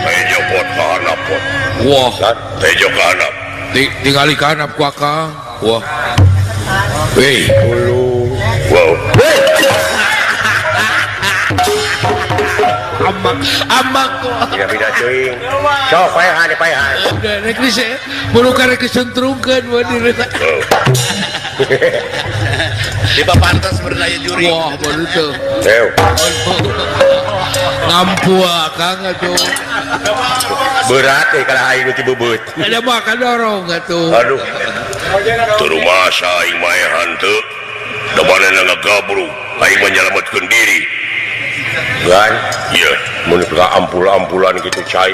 Tejo pot ka handap pot. Wah, tejo ka handap. Tingali ka handap ku akang. Wah. Weh, hulu. Wow. Amak, amak kok. Tidak beda cuy. Sok paehan paehan. Rek dise, buru karek disentrungkeun we di. Tiba pantas berdaya juri. Wah, baru tuh. Ew. Ngampu akang atuh. Berat eh kalau aing nu ti bebeut. Ada mah ka dorong atuh. Aduh. Teu rumasa aing maehan teu. Da manehna ngagabrug, aing mah nyalametkeun diri. Kan? Iya, mun ka ampul-ampulan kitu cai.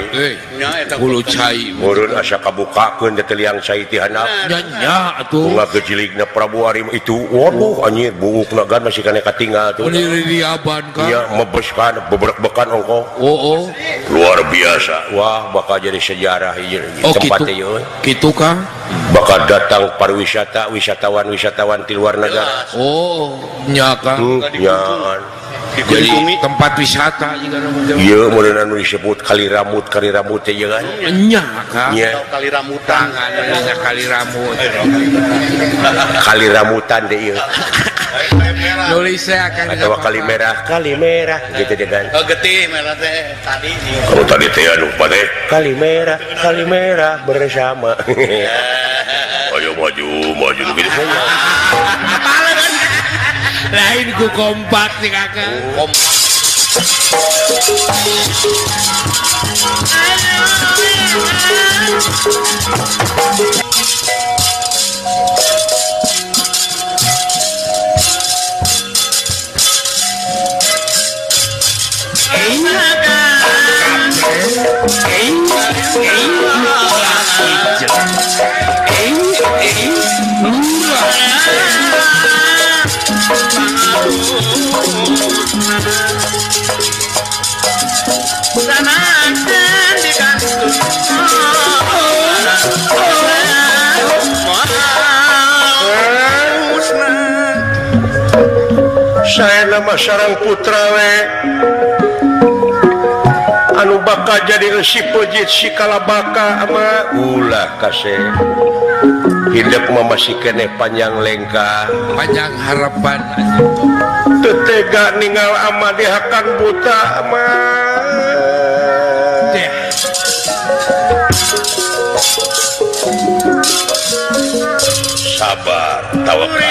Bulu cai. Meureun asa kabukakeun teh liang cai ti handap. Nya nya atuh. Bunga gejiligna Prabu Arim itu, waduh anjir buukna gan masih kana katinggal tuh. Meuni riaban kan. Iya, mebeskan, bebrek-bekan ongkoh. Oh, oh. Luar biasa. Wah, bakal jadi sejarah ieu oh, tempat kitu. Ieu. Kitu Kang. Bakal datang pariwisata, wisatawan-wisatawan ti luar negara. Oh, nya Kang. Nya. Jadi tempat wisata juga iya meureun anu disebut kali ramut teh ieu kan nya Kang nya kali ramutan nya kali ramut kali ramutan teh ieu nulis saya akan atau kali merah gitu deh kan. Oh getih merah teh tadi kalau tadi teh anu teh kali merah bersama. Ayo maju maju gitu saya. Lain ku kompak nih kakak. Kompak. Saya nama sarang putra we anu bakal jadi resi pejit si kalabaka ama ulah kasih hidup masih keneh panjang lengkah panjang harapan tetega ninggal ama dihakan buta ama sabar tawakal.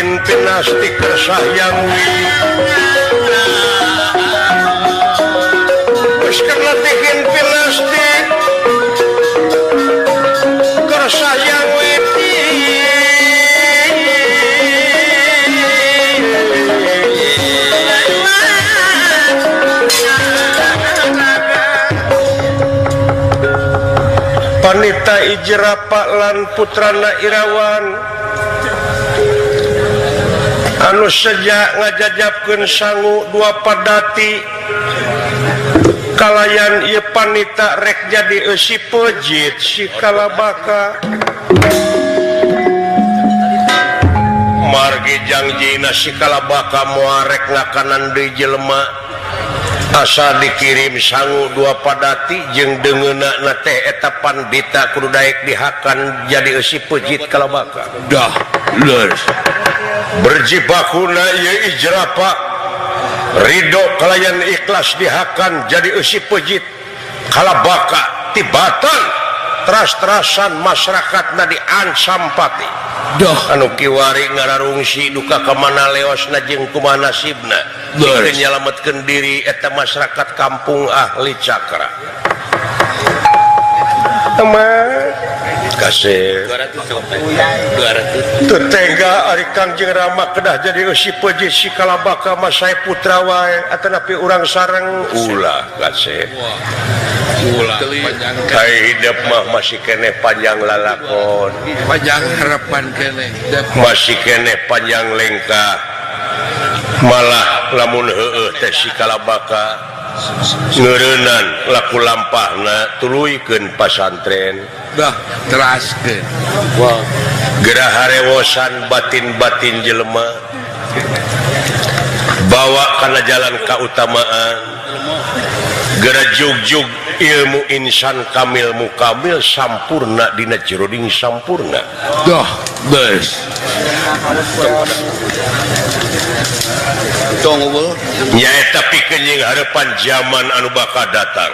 tikin pinasti kersahyang wis kena tikin pinasti kersahyang Panita Ijrapa lan putrana Irawan anu sejak ngajajabkeun sangu dua padati kalayan ieu panita rek jadi eusi pejit si kalabaka margi jangjina si kalabaka moal rek ngakanan deui jelema asa dikirim sangu dua padati jeung deungeuna na teh eta pandita kudu daek dihakan jadi eusi pejit kalabaka dah leres berjibakuna ieu ijrapa ridho kalayan ikhlas dihakan jadi eusi pejit kalabaka tibatan teras-terasan masyarakatna diancam pati dah anu kiwari ngararungsi duka ka mana leosna jeung kumaha nasibna pikeun nyalametkeun diri eta masyarakat kampung ahli cakra teman kasih 200 tetangga ari Kangjeng Rama kedah jadi eusi pejit si kalabaka mah sae putra wae atanapi urang sareng ulah kasih ulah panjang kai hidup mah masih keneh panjang lalakon panjang harapan keneh masih keneh panjang lengkah malah lamun heueuh teh si kalabaka ngeureunnan laku lampahna tuluykeun pasantren dah teraskeun gerah harewosan batin-batin jelema bawa kana jalan kautamaan gerah jugjug ilmu insan kamil mukamil sampurna dina jeroding sampurna dah beres nyaeta pikeun jeung harapan zaman anu bakal datang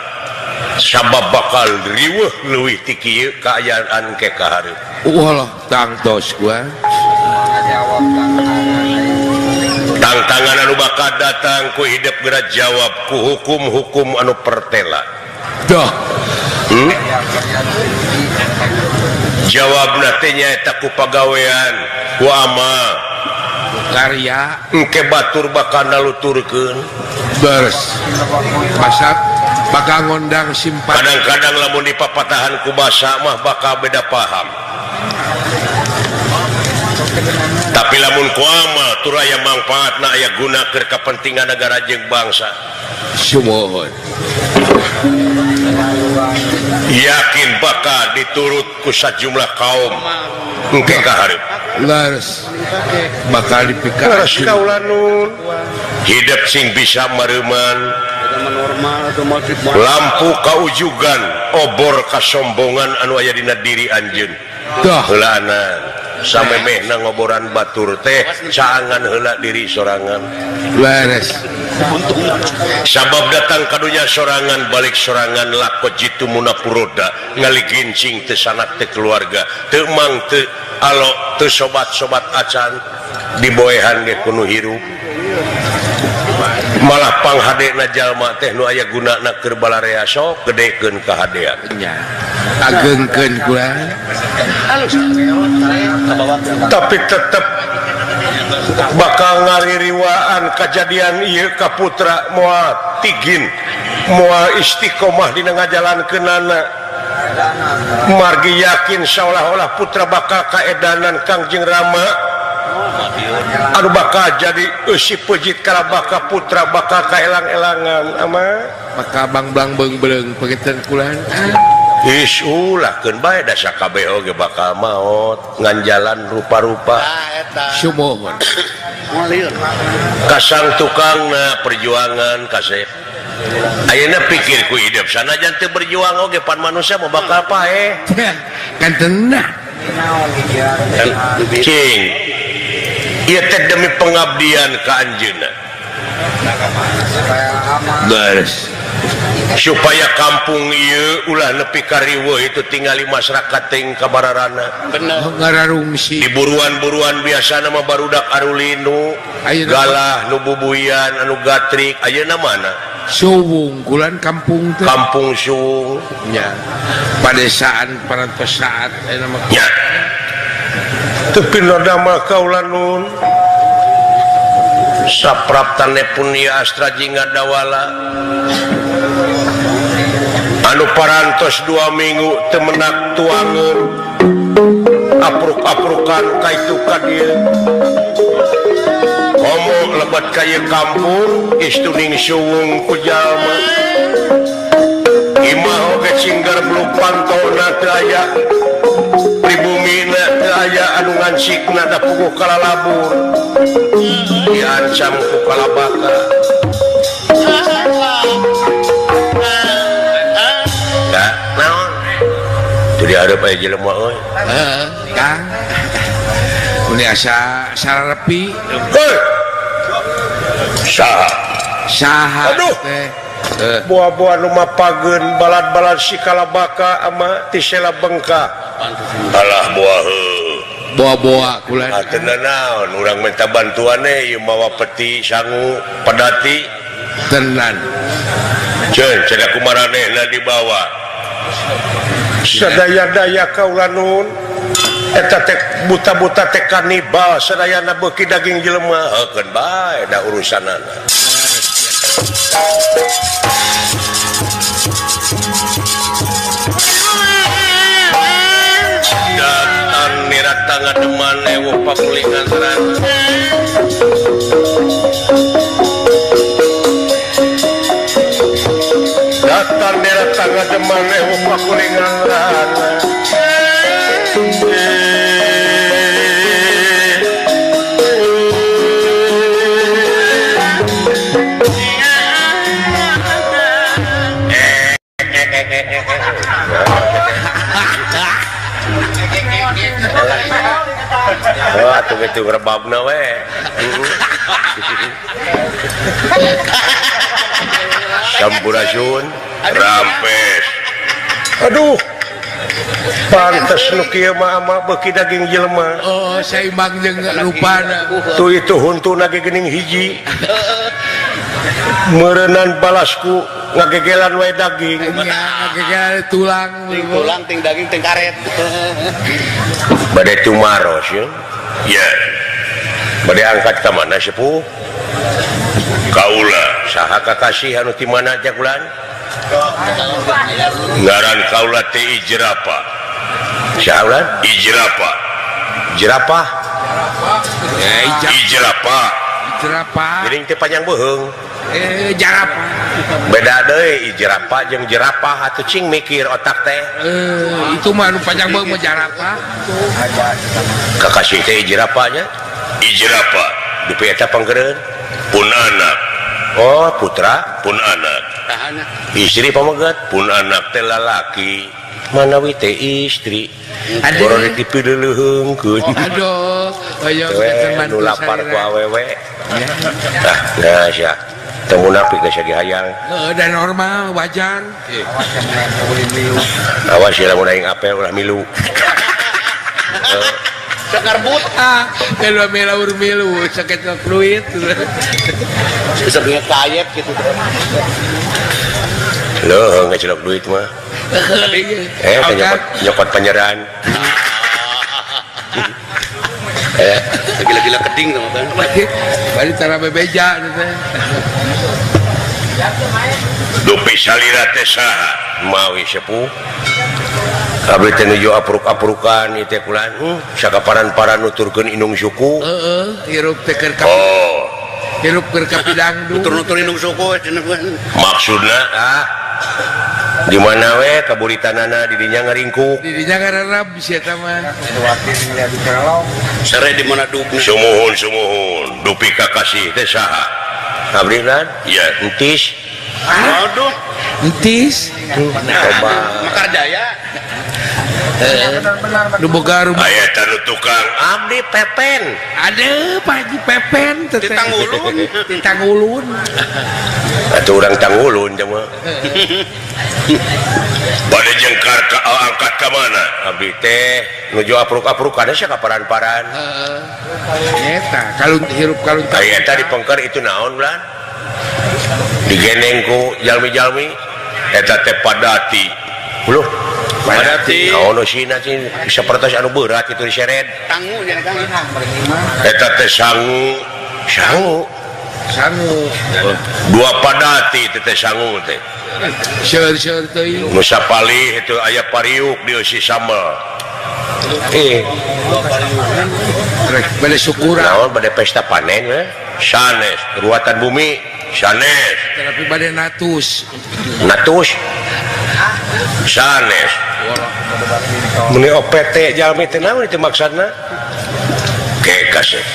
sabab bakal riweuh leuwih ti kieu kaayaan ke ka hareup walah tangtos gua tantangan anu bakal datang ku hidup geura jawab ku hukum-hukum anu pertela dah jawabna teh nyaeta ku pagawean ku amal karya engke batur bakal naluturkeun beres masak bakal ngondang simpan kadang-kadang lamun dipapatahan ku basa mah bakal beda paham tapi lamun ku amal tur aya mangfaatna aya guna keur kapentingan negara jeung bangsa sumuhun yakin bakal diturut ku sajumlah kaum engke ka hareup leres bakal dipikir leres kaulanun hidup sing bisa mareuman lampu kaujugan obor kasombongan anu aya dina diri anjeun heulaanan samemehna ngoboran batur teh saangan heula diri sorangan leres sabab datang ka dunya sorangan balik sorangan lako jitu munapuroda ngaligincing teu sanak teu keluarga teu mang teu alo teu sobat-sobat acan diboehan ge kuno hirup malah panghadena jalma teh nu aya gunana keur balarea sok gedekeun kahadean nya agengkeun kula tapi tetep bakal ngaririwaan kejadian ieu ka putra moal tigin moal istiqomah dina ngajalankeunana margi yakin seolah-olah putra bakal kaedanan Kangjeng Rama anu bakal jadi eusi pejit kalabaka putra bakal kaelang-elangan ama maka bang-bang beung-beung pengeten kulan is ulah keun bae da sakabeh oge bakal maot ngan jalan rupa-rupa sumuhun kasang tukangna perjuangan kasep ayeuna pikir ku hidup sanajan teu berjuang oge pan manusia mah bakal paeh kan tenah cing ieu teh demi pengabdian ka anjeunna beres Supaya kampung ieu ulah nepi ka riweuh itu tingali masyarakat ting kabararana. Bener. Ngararungsi. Di buruan-buruan biasana mah barudak arulinu, galah nu bubuyan anu gatrik ayeuna mana? Suwung kulan kampung teh. Kampung Suwung nya. Padesaan parantos saat ayeuna mah. Nya. Teu pinodama kaula nun. Sapraptane punya astra jingga dawala. Anu parantos 2 minggu temenak tuangeun apruk-aprukan kaitu ka dieu. Komo lebat ka ieu kampung istuning suwung ku jalma. Imah oge cinggar beluk pantona teu aya. Pribumina teu aya anu ngansikna da puguh kalalabur. Diancam ku kalabaka. Nah, naon? Teu dihareup aya jelema euy. Heeh, Kang. Mun asa sararepi. Heuh. Saha? Saha Aduh. teh. Buah-buah nu mapageun balad-balad si kalabaka ama ti sela bengka. Alah buah heuh. Boa-boa kulan. Ah teu naon urang minta bantuan ieu mawa peti sangu pedati. Tenan. Ceun cenah kumaranehna dibawa. Sadaya-daya kaula nun eta teh buta-buta teh kanibal sadayana beuki daging jelema. Heukeun bae da urusanana. Datan nirata ngademan ewuh pakulingan sarana. Datan nirata ngademan ewuh pakulingan sarana. Oh, atuh kitu rebabna we. Sampurasun, rampes. Aduh. Pantes nu kieu mah ama beuki daging jelema. Oh, saimbang jeung rupana. Tuh itu huntuna ge geuning hiji. Meureunnan balasku ngagegelan wae daging. Nya ngagegelan tulang, ting tulang, ting daging, ting karet. Bade tumaros ye. Ya. Bade angkat ka mana sepuh? Kaula saha kakasih anu ti mana jagulan? Ngaran kaula teh Ijrapa. Saha ulan? Ijrapa. Jerapah. Ijrapa. Jerapah. Geuning teh panjang beuheung. Jarapah. Beda deui jerapah jeung jerapah atuh cing mikir otak teh. Itu mah anu panjang beuheung mah jerapah. Kakasih teh jerapah nya. Ijrapa. Dupi eta panggereun. Pun anak. Oh, putra pun anak. Istri pamegat pun anak teh lalaki. Manawi teh istri. Boro dipileuleungkeun. Aduh, hoyong nu lapar ku awewe. Tah, nah sia. Teu munafik geus hayang. Heeh, da normal, wajar. Awas ya lamun aing apel ulah milu. Sakarbut ah, kalau melaur milu sakit duit. Sebenarnya kayep gitu. Loh, ngecelok duit mah. Nyokot penyerahan. Gila-gila keding sama kan. Bari tara bebeja teh. Dupi salira teh saha? Mawi sepuh. Abdi teh nuju apruk-aprukan ieu teh kulan. Sakaparan-paran nuturkeun indung suku. Heeh, hirup teh keur ka. Oh. Hirup keur ka pidangdu. Nutur-nutur indung suku cenah. Maksudna ah di mana we kaburitanana di dinya ngaringkuk. Di dinya ngararab si eta mah. Sere di mana dugna. Sumuhun sumuhun dupi kakasih teh saha? Abdi lan? Iya, entis. Aduh, entis. Coba. Mekar Jaya. Nu boga rumah. Aya tanu tukang abdi pepen. Aduh, Pak Haji pepen teh. Di Tanggulun. Di Tanggulun. Atuh urang Tanggulun teh mah. Bade jengkar ka angkat ka mana? Abdi teh nuju apruk-aprukan sia ka paran-paran. Heeh. Eta kalun hirup kalun. Aya eta di pengker itu naon bulan? Digendeng ku jalmi-jalmi eta teh padati. Uluh, padati. Naon eusina sih sapertos anu berat kitu diseret. Tangu nya Kang. Eta teh sangu, sangu. Sangu. Dua padati teh sangu teh. Seur-seur teuing. Nu sapalih itu aya pariuk dieusi sambel. Rek bade syukuran. Naon bade pesta panen we? Sanes, ruatan bumi sanes. Tapi bade natus. Natus. Sanes. Meni OPT jalmi teh naon itu maksudna? Ke kasih.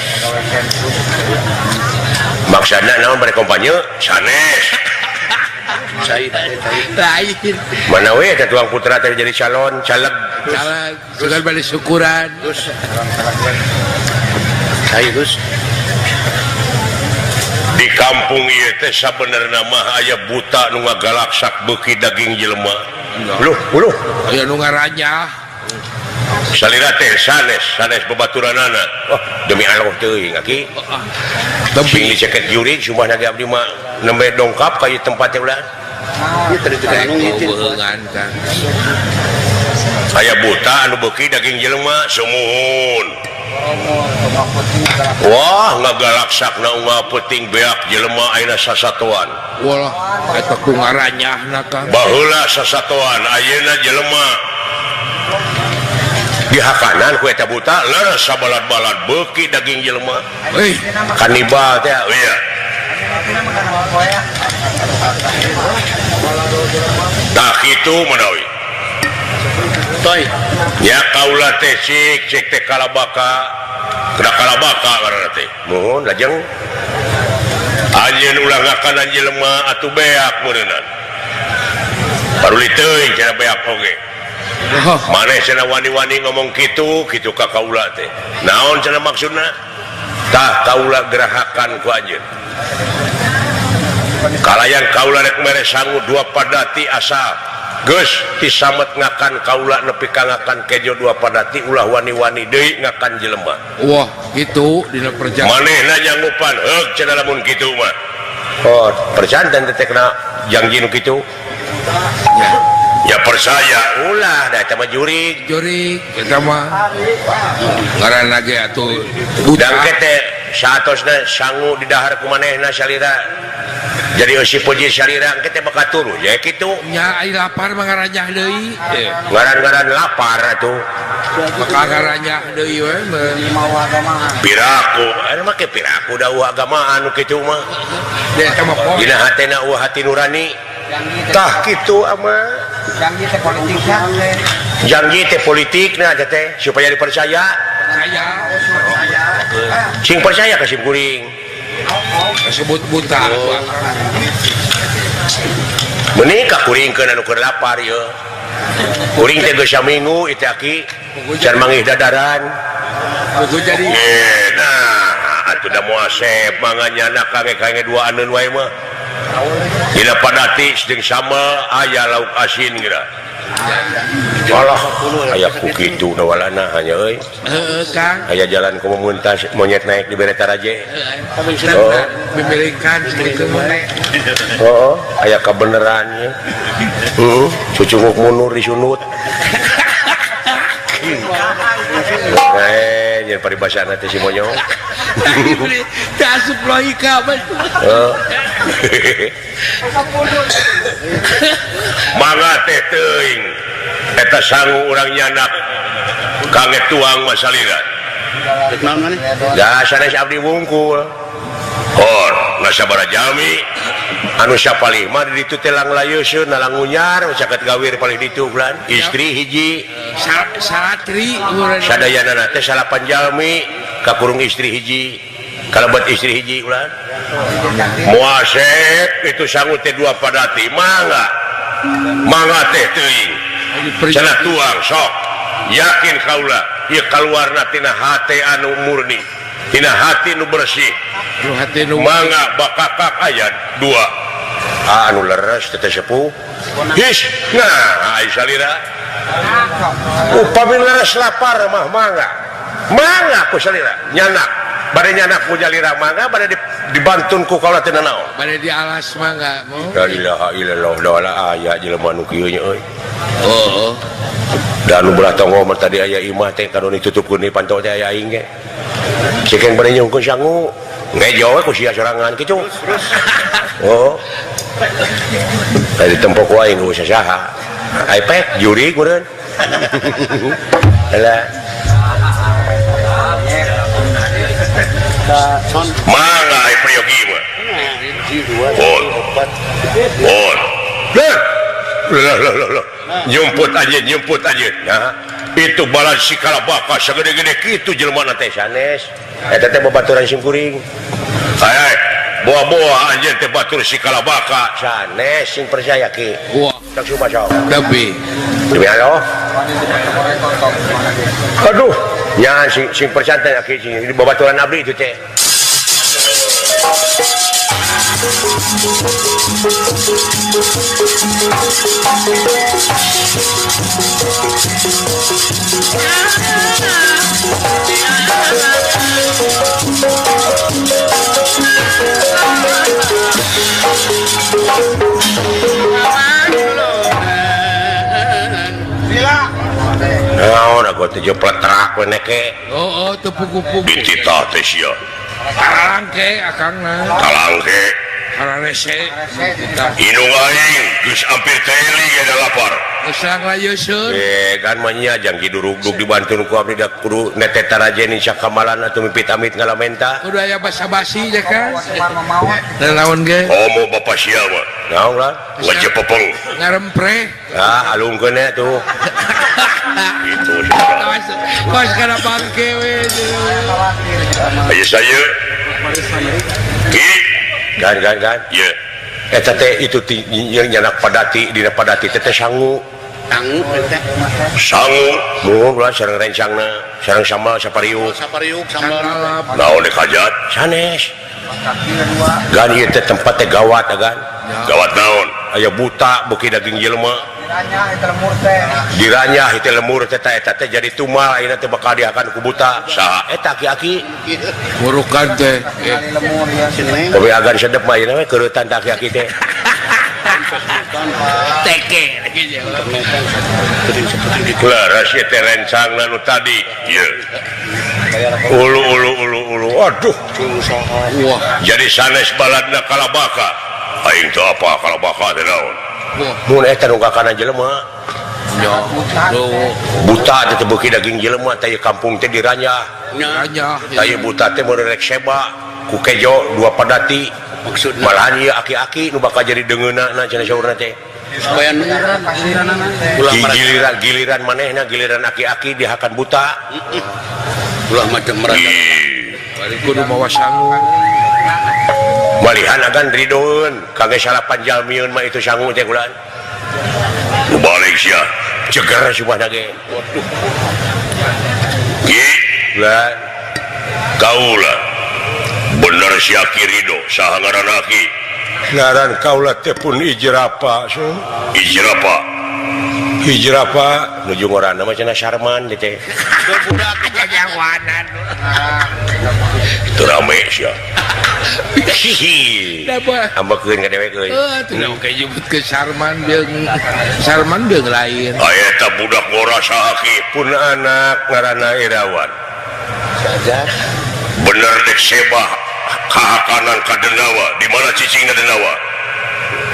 Maksudna naon bade kampanye? Sanes. Lain. Mana we eta tuang putra teh jadi calon, caleg. Caleg, sugan bade syukuran. Terus. Di kampung ieu teh sabenerna mah aya buta nu ngagalaksak beuki daging jelema. Uluh, uluh. Aya nu ngaranyah. Salira teh sanes, sanes babaturanana. Wah, demi Allah teuing aki. Sing diceket jurig sumpah ge abdi mah nembe dongkap ka ieu tempat teh ulah. Aya buta anu beuki daging jelema sumuhun. Wah, ngagalaksakna unggal peuting beak jelema ayeuna sasatoan. Walah, eta ku ngaranyahna Kang. Baheula sasatoan, ayeuna jelema dihakanan ku eta buta leres sabalad-balad beuki daging jelema. Euy, kanibal teh ieu. Tah kitu manawi. Toy. Ya kaula teh cik cik teh kalabaka. Kena kalabaka ngaranna teh. Muhun lajeng anjeun ulah ngakanan jelema atuh beak meureunnan. Paruli teuing cenah beak oge. Maneh cenah wani-wani ngomong kitu, kitu ka kaula teh. Naon cenah maksudna? Tah kaula gerahakan ku anjeun. Kalayan kaula rek mere sangu dua padati asa geus ti samet ngakan kaula nepi ka ngakan kejo dua padati ulah wani-wani deui ngakan jelema. Wah, kitu dina perjanjian. Manehna nyanggupan heug cenah lamun kitu mah. Oh, perjanten teh kena janji nu kitu. Ya. Ya percaya ulah da eta mah jurig. Jurig eta mah. Ngaranna ge atuh buta. Dang teh saatosna sangu di dahar ku manehna salira. Jadi eusi puji salira engke teh bakal turu ya kitu. Nya ai lapar mah ngaranyah deui. Ngaran-ngaran lapar atuh. Bakal ngaranyah deui we. Piraku, anu make piraku da eueuh agama anu kitu mah. Da eta mah poe. Dina hatena eueuh hati nurani. Tah kitu ama. Janji teh politikna. Janji teh politikna teh supaya dipercaya. Percaya. Sing percaya ka sim kuring. Sebut buta. Menikah kuring ke anu keur lapar ye. Kuring teh geus saminggu ieu teh aki can mangih dadaran. Jadi nah atuh da moal sep manganyana kange-kange dua aneun wae mah. Dina padati jeung sama aya lauk asin geura. Alah, aya ku kitu da walana hanya euy. Heeh, Kang. Aya jalan ku muntas monyet naik di bere taraje. Oh, mimilikan kitu mah. Heeh, aya kabeneran ye. Heeh, cucunguk mundur disunut. Jeung paribasana teh si monyong. Teu asup logika mah. Heeh. Mangga teh teuing. Eta sangu urang nyanak kange tuang masalira. Rek naon maneh? Da sanes abdi wungkul. Hor, nasabara jalmi anu sapalih mah di ditu teh langlayeuseun nalangunyar caket gawir paling ditu bulan. Istri hiji salatri sadayana teh salapan jalmi kakurung istri hiji kalebet istri hiji ulan. Muasep itu sangu teh dua padati mangga. Mangga teh teuing. Cenah tuang sok. Yakin kaula ieu kaluarna tina hate anu murni, tina hati nu bersih. Nu hati nu mangga bakakak aya dua. Anu leres teh sepuh. His, nah ai salira. Upami leres lapar mah mangga. Mangga ku salira nyanak. Bade nyanak ku jalira mangga bade dibantun ku kaula teh nanaon. Bade dialas mangga. La ilaha illallah la aya jelema nu kieu nya euy. Oh. Da anu belah tonggoh mah tadi aya imah teh kadon ditutupkeun di panto teh aya aing ge. Sikeng bade nyungkeun sangu. Ngejo we ku sia sorangan kitu. Oh. Tadi tempo ku aing geus saha. Ai pek juri kureun. Lah. Mangga ai priyogi mah. Oh. Oh. Lah lah lah. Nyumput aja. Nah, itu balan si kalabaka sagede-gede kitu jelema na teh sanes. Eta teh babaturan sim kuring. Hai, boa-boa anjeun teh batur si kalabaka sanes sing percaya ki. Wah, tak sumpah sok. Demi. Demi Allah. Aduh, nya sing percaya teh ki sing babaturan abdi itu teh. Naon aku teh jepletrak we neke. Oh, teu pugu-pugu. Dititah teh sia. Kalangke akangna. Kalangke. Kararese. Indung aing geus hampir teli ge lapar. Geus layeuseur. Kan mah nya jang kidurugdug dibantun ku abdi da kudu neteta rajeni sakamalan atuh mipit amit ngalamenta. Kudu aya basa-basi je kan. Naon ge? Komo bapa sia mah. Naon lah? Wajah pepeng. Ngarempre. Ah, alungkeun nya tuh. Itu kos kana bangke we. Ayo saya. Ki gan. Ye. Eta teh itu yang nyanak padati dina padati teh sangu. Sangu teh. Sangu. Mun ulah sareng rencangna, sareng sambal sapariuk. Sapariuk sambal. Naon deuk hajat? Sanes. Gan ieu teh tempat teh gawat gan. Gawat naon? Aya buta beuki daging jelema. Diranyah itu lemur teh eta teh jadi tumal ayeuna teh bakal dihakan ku buta. Saha eta aki-aki? Murukan teh. Kowe agan sedep mah ayeuna we keuretan teh aki-aki teh. Teke lagi Leres ieu teh rencangna nu tadi. Ieu. Ulu ulu ulu ulu. Aduh. Wah. Jadi sanes baladna kalabaka. Aing teu apa kalabaka teh naon. Mun eta nu kakana jelema. Nya. Buta teh beuki daging jelema teh kampung teh diranyah. Ranyah. Tah buta teh mun rek seba ku kejo dua padati. Maksudna malahan ieu aki-aki nu bakal jadi deungeunna cenah saurna teh. Supaya giliran giliran manehna giliran aki-aki dihakan buta. Ulah macam merasa. Bari kudu mawa sangu. Malihan agan ridoeun kage salapan jalmieun mah itu sangu teh kulan. Nu balik sia ceger subahna ge. Waduh. Ki lah kaula bener sia ki Ridho saha ngaran aki? Ngaran kaula teh pun Ijrapa. Ijrapa. Ijrapa nuju ngaranna mah cenah Sarman teh. Budak jajawanan. Itu rame sia. Hihi. Ambekeun ka dewek euy. Heuh, teu oke nyebut ke Sarman jeung Sarman jeung lain. Aya eta budak ngora saha ki? Pun anak ngaranna Irawan. Saja. Bener dek sebah kahakanan ka Denawa. Di mana cicingna Denawa?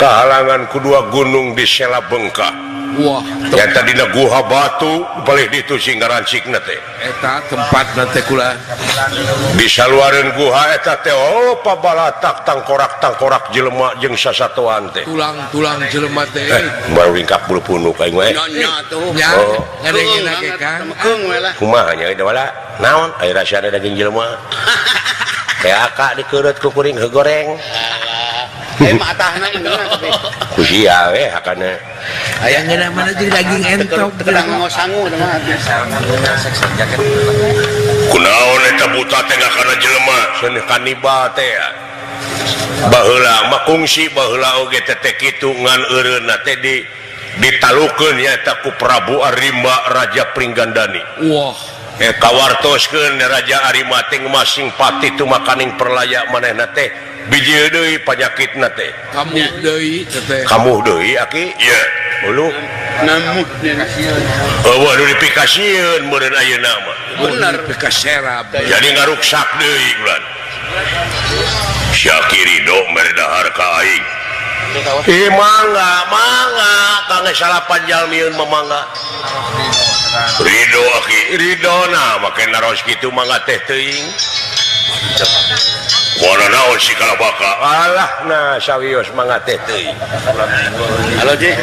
Kahalangan kedua gunung di Sela Bengkah. Wah, nyata dina guha batu palih ditu sing ngarancikna teh. Eta tempatna teh kula. Di saluareun guha eta teh oh pabalatak tangkorak-tangkorak jelema jeung sasatoan teh. Tulang-tulang jelema teh. Baru ringkap bulu punuk aing we. Nya tuh. Nya, ngadengena ge Kang. Keung we lah. Kumaha nya eta wala? Naon aya rasana daging jelema. Teh aka dikeureup ku kuring hegoreng. Eh mah atahna geuna tapi. Ku sia we hakana. Aya ngeunah mana jeung daging entok teu sangu mah. Kunaon eta buta teh kana jelema seuneuh kanibal teh. Baheula mah kungsi baheula oge teh kitu ngan eureunna teh di ditalukeun nyaeta ku Prabu Arimba Raja Pringgandani. Wah, kawartoskeun Raja Arimba teh masing pati tumakaning perlaya manehna teh biji deui panyakitna teh. Kamuh deui teh. Kamuh deui aki. Ieu. Ulu namuh eueuh nu dipikasieun meureun ayeuna mah. Bener pikaserap. Jadi ngaruksak deui bulan. Syaki ridho mere dahar ka aing. Ih mangga, mangga, kangge salapan jalmieun mah mangga. Ridho aki, ridho na make naros kitu mangga teh teuing. Kuana naon si kalabaka? Alah nah sawios mangga teh teuing. Halo Ji.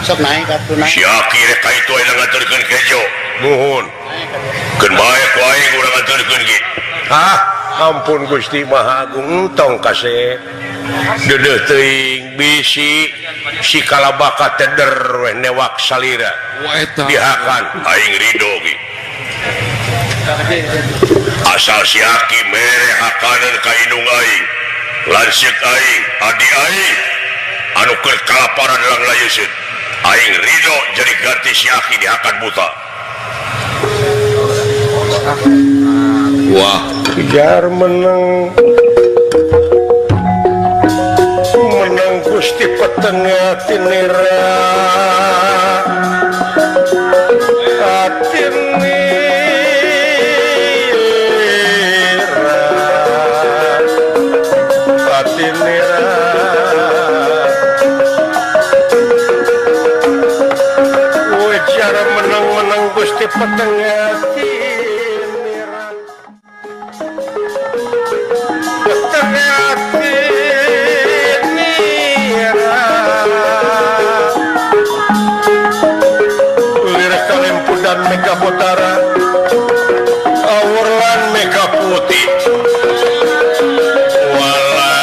Sok naik atuh naik. Si aki rek ka itu aya nganterkeun kejo. Nuhun. Keun bae ku aing urang nganterkeun ge. Hah? Ampun Gusti Maha Agung tong kasih dedeh teuing bisi si kalabaka teder weh newak salira dihakan aing ridho ge asal si aki mere hakanan ka indung aing lanceuk aing adi aing anu keur kalaparan langlayeuseun aing ridho jadi ganti si aki dihakan buta. Wah, kejar menang menang Gusti petengah tinira atinira atinira wajar menang menang Gusti petengah Mega Potara awurlan Mega Putih wala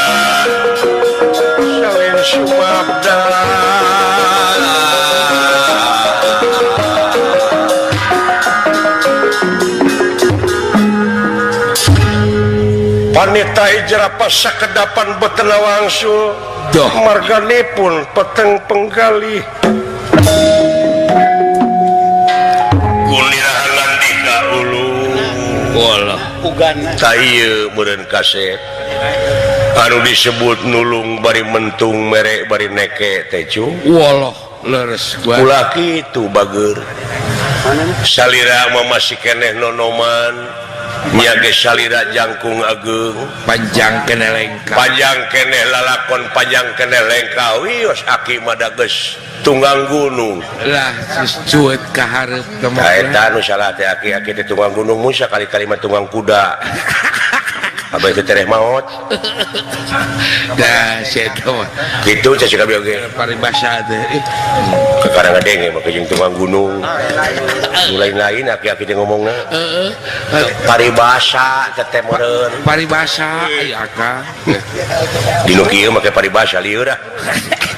salin sumabda panita hijrah pasakedapan betena wangsul marganipun peteng penggalih meureun kaset anu disebut nulung bari mentung merek bari neke teh cu. Walah leres ulah kitu bager salira mah masih keneh nonoman nya ge salira jangkung ageung panjang keneh lengkah panjang keneh lalakon panjang keneh lengkah wios aki mah da geus tunggang gunung lah cuet ka hareup tah eta nu salah teh aki-aki teh tunggang gunung mun sakali-kali mah tunggang kuda abah itu tereh maot dah si eta mah kitu cek kabeh oge paribasa teh kakarang ngadenge mah jeung tunggang gunung nu lain-lain aki-aki teh ngomongna heeh paribasa teh teh meureun paribasa aya akang di nu kieu make paribasa lieur ah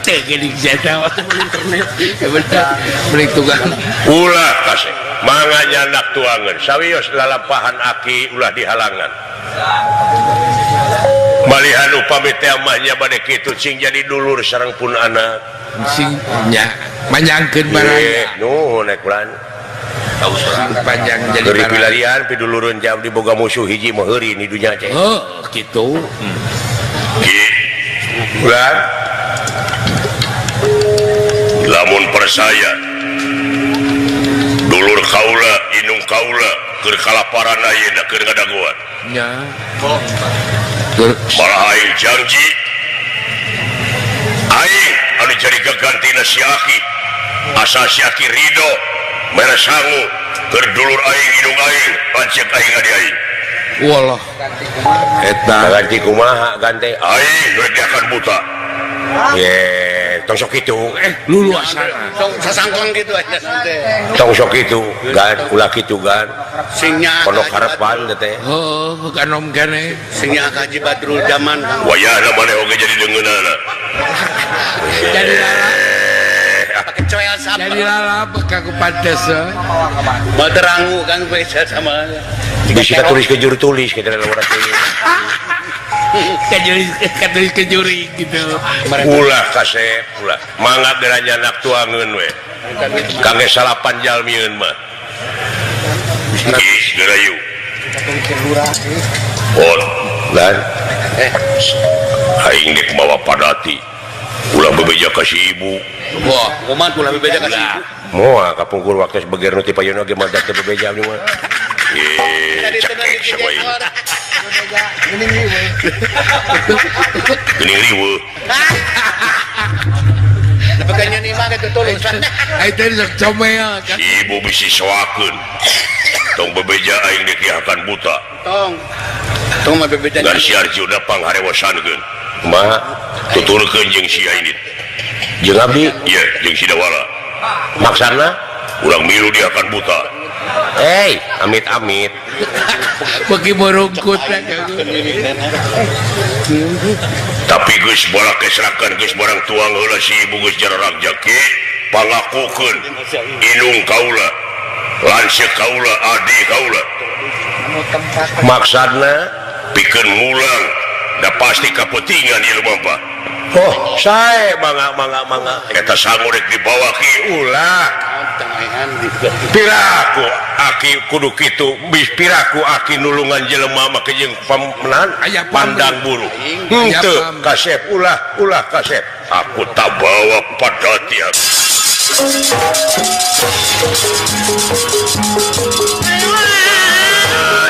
teh geuning jata internet bener tukang ulah kasih mangga nyandak tuangan sawios lalampahan aki ulah dihalangan malihan upami teh mah nya bade kitu cing jadi dulur sareng pun anak sing nya manjangkeun barang nuhun ek bulan panjang jadi dari pilarian pidulurun jam diboga musuh hiji mah heuri ni dunya teh heuh kitu ki bulan lamun percaya dulur kaula indung kaula keur kalaparan ayeuna keur ngadagoan nya malah aing janji aing anu jadi gagantina si aki asa si aki ridho mere sangu keur dulur aing indung aing lanceuk aing adi aing walah eta ganti kumaha ganti aing rek diakan buta ye Tong sok kitu. Luluasana. Tong sasangkong kitu aja teh. Tong sok kitu, gan ulah kitu gan. Singnya pondok harapan teh. Heuh, kanom kene. Singnya Haji Badrul Zaman. Wayahna maneh oge jadi deungeunana. Jadi lalap. Pakai coel sama. Jadi lalap ka pantes. Baterangu kan beda sama. Bisa tulis ke juru tulis kita dalam orang tulis. Katulis kejuri gitu. Ulah kasep ulah. Mangga geura nyanak tuangeun we. Kangge salapan jalmieun mah. Geus geura yuk. Oh, lan. Aing dek mawa padati. Ulah bebeja ka si ibu. Wah, kumaha ulah bebeja ka si ibu? Moal kapungkur waktu beger nu ti payuna ge mah teu bebeja abdi mah. Cekek sama ieu. Geuning riweuh. Nepikeun nyeun imah kitu tulusan. Ai teh sok comel. Si ibu bisi soakeun. Tong bebeja aing dikiakan buta. Tong. Tong mah bebeja. Ngan si Arjuna pangharewosankeun. Kumaha? Tuturkeun jeung si Aindit. Jeung abdi? Ieu jeung si Dawala. Maksana urang milu diakan buta. Hei, amit-amit. Bagi merungkut. Tapi geus bola kesrakan geus barang tuang heula si ibu geus jararak jaki pangakukeun indung kaula, lanceuk kaula, adi kaula. Maksudna pikeun mulang da pasti kapetingan ieu mah. Oh, sae mangga mangga mangga. Eta sangu rek dibawa ki ulah. Piraku aki kudu kitu, bis piraku aki nulungan jelema make jeung pamenan pandang buruk. Henteu kasep ulah ulah kasep. Aku tak bawa padati aku.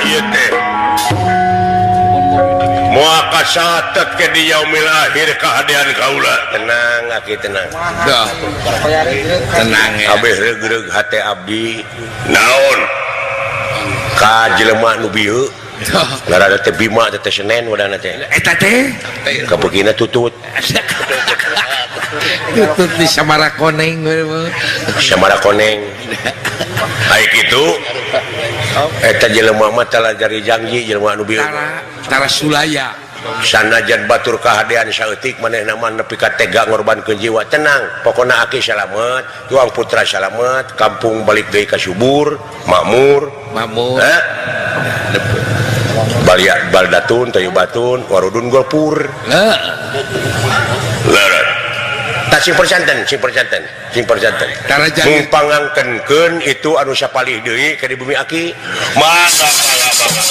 Ieu teh. Moal kasatet ke di yaumil akhir kahadean kaula. Tenang aki tenang. Dah. Tenang ya. Abeh reug-reug hate abdi. Naon? Ka jelema nu bieu. Ngaranna teh Bima teh Senen wadana teh. Eta teh kabeukina tutut. Tutut di Samara Koneng. Samara Koneng. Ai kitu. Eta jelema mah teh jari janji jelema nu bieu. Tara Sulaya. Sanajan batur kahadean saeutik manehna mah nepi ka tega ngorbankeun jiwa. Tenang, pokona aki salamet, tuang putra salamet, kampung balik deui ka subur, makmur. Makmur. Balia baldatun tayyibatun warudun golpur. Heeh. Lerat. Tah sing persanten, sing persanten, sing persanten. Mung pangangkenkeun itu anu sapalih deui ka di bumi aki. Mangga mangga mangga.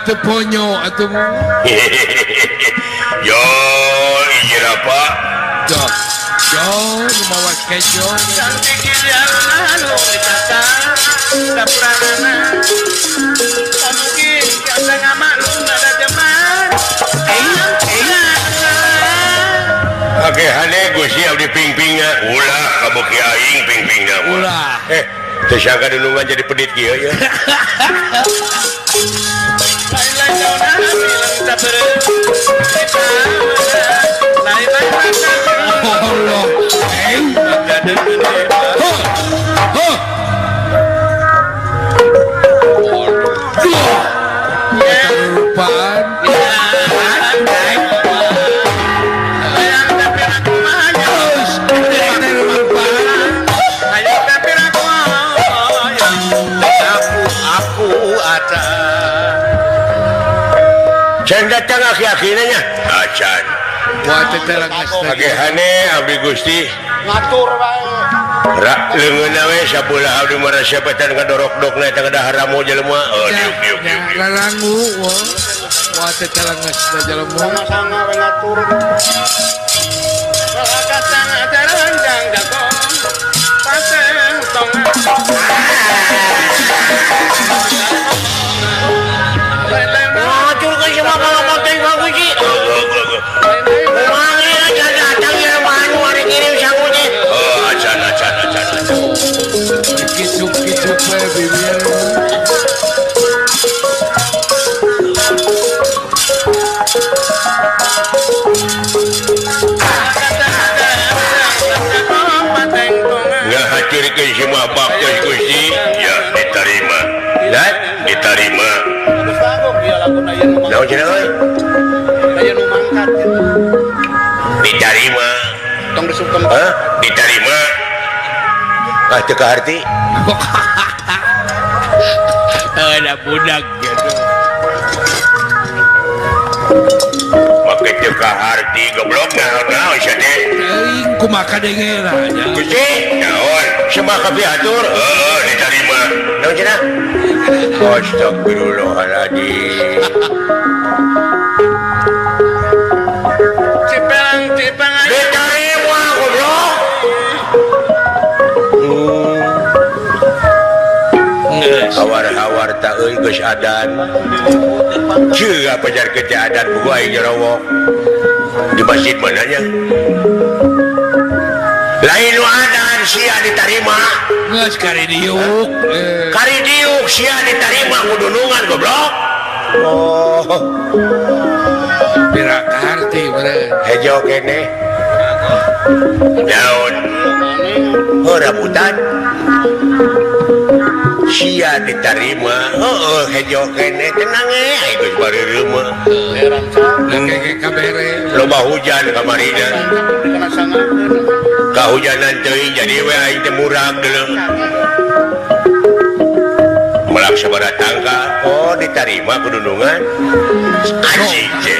Ponyo atau yo apa yo yo mawa kejo oke hane Gusti abdi ping-pingna ulah kaboki aing ping-pingna ulah teu sangka dunungan jadi pedit kieu ya. Allah. Can datang aki-akina nya acan. Wah, teh Hane abdi Gusti ngatur bae. Rak leungeunna we sabelah abdi mah resepetan kadorok-dokna eta kada haramo jelema. Oh diuk diuk diuk. Lalangu wah teh telenges da jelema. Sama-sama we ngatur. Kakasang jaranjang jagong. Paseng tongan. Ngacur ke semua kalau makan bagus sih. Wangi aja datang ya manu hari kirim sangunya. Oh acan acan acan acan. Kicuk kicuk bibir. Ngahaturkeun semua baktos Gusti ya diterima. Ya diterima. Naon cenah euy? Aya nu mangkat. Diterima. Tong disungkem. Hah? Diterima. Ah teu kaharti. Ada budak gitu. Make teu kaharti goblok naon-naon sia teh. Teuing kumaha dengena nya. Gusti, naon? Semua kapihatur? Heuh, diterima. Naon cenah? Astagfirullahaladzim. Cipang cipang diterima goblok. Hawar-hawar tak euy geus adan. Ceuk pajar ke teh adan buku aing nyerowok. Di masjid mananya? Lain nu adan sia diterima. Geus kari diuk. Kari diuk sia diterima kudunungan goblok. Oh. Pira kaharti meureun. Hejo keneh. Daun. Oh rambutan. Sia diterima. Heeh hejo keneh tenang eh geus bareureum mah. Loba hujan kamarina. Kahujanan teuing jadi we aing teh murag deuleu. Melak sabaraha tangka, oh diterima kudunungan. Anjing teh.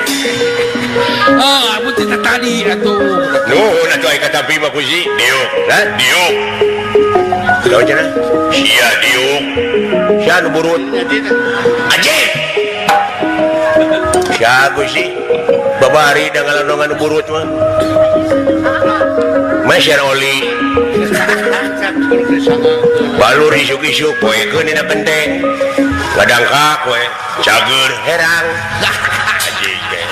Oh, amun teh tadi atuh. Nuhun atuh aing katampi mah Gusti. Diuk, ha? Diuk. Naon cenah? Sia diuk. Sia nu burut. Anjing. Sia Gusti. Babari da ngalondongan nu burut mah. Masyar oli balur isuk-isuk poekeun dina kenteng ladangkak we cager herang anjing teh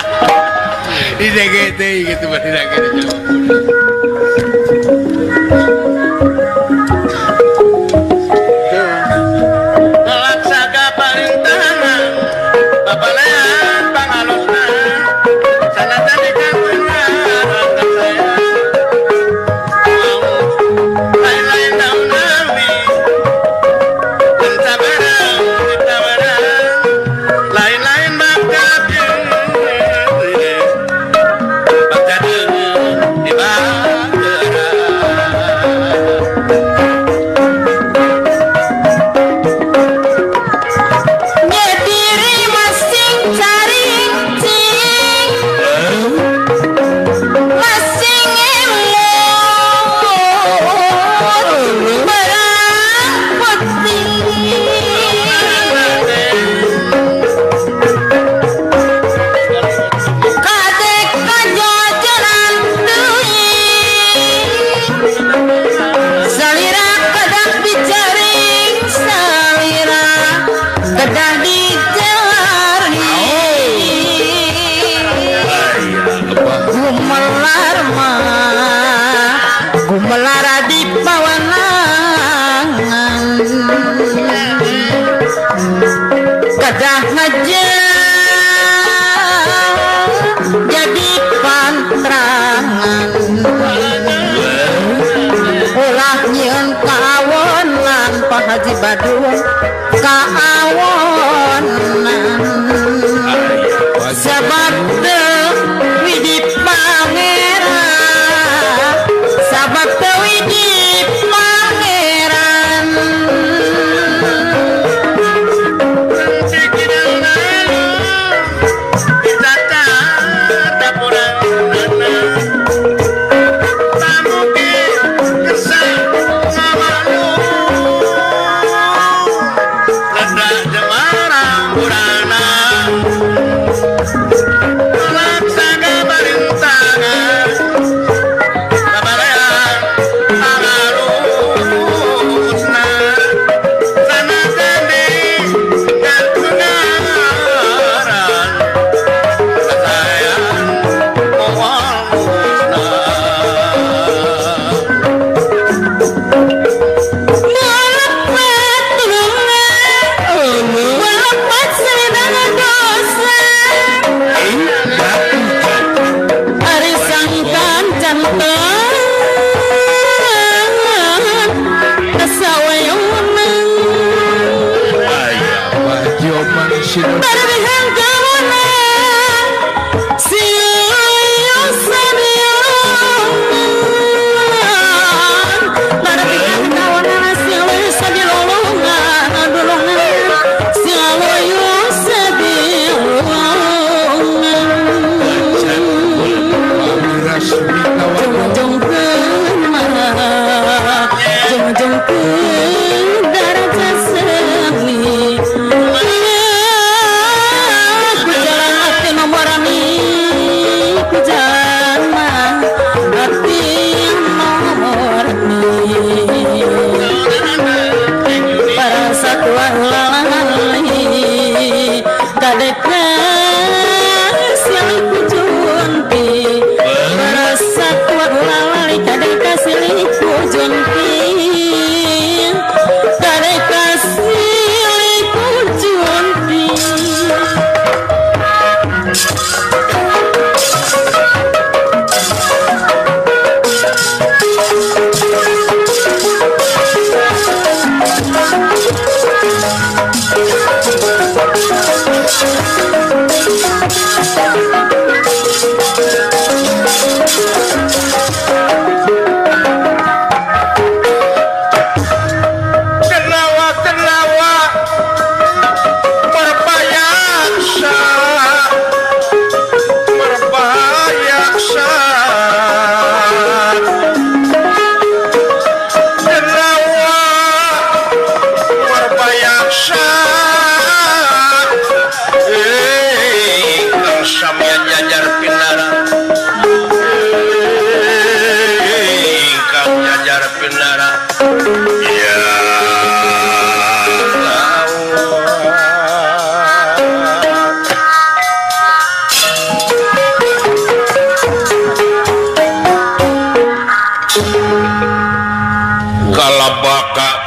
di DGT gitu mah tidak gitu. Laksaka parintahan babalean pangalosna sanatan dikanggunan. Haji Badung kaawonan sebab teu widi pangeran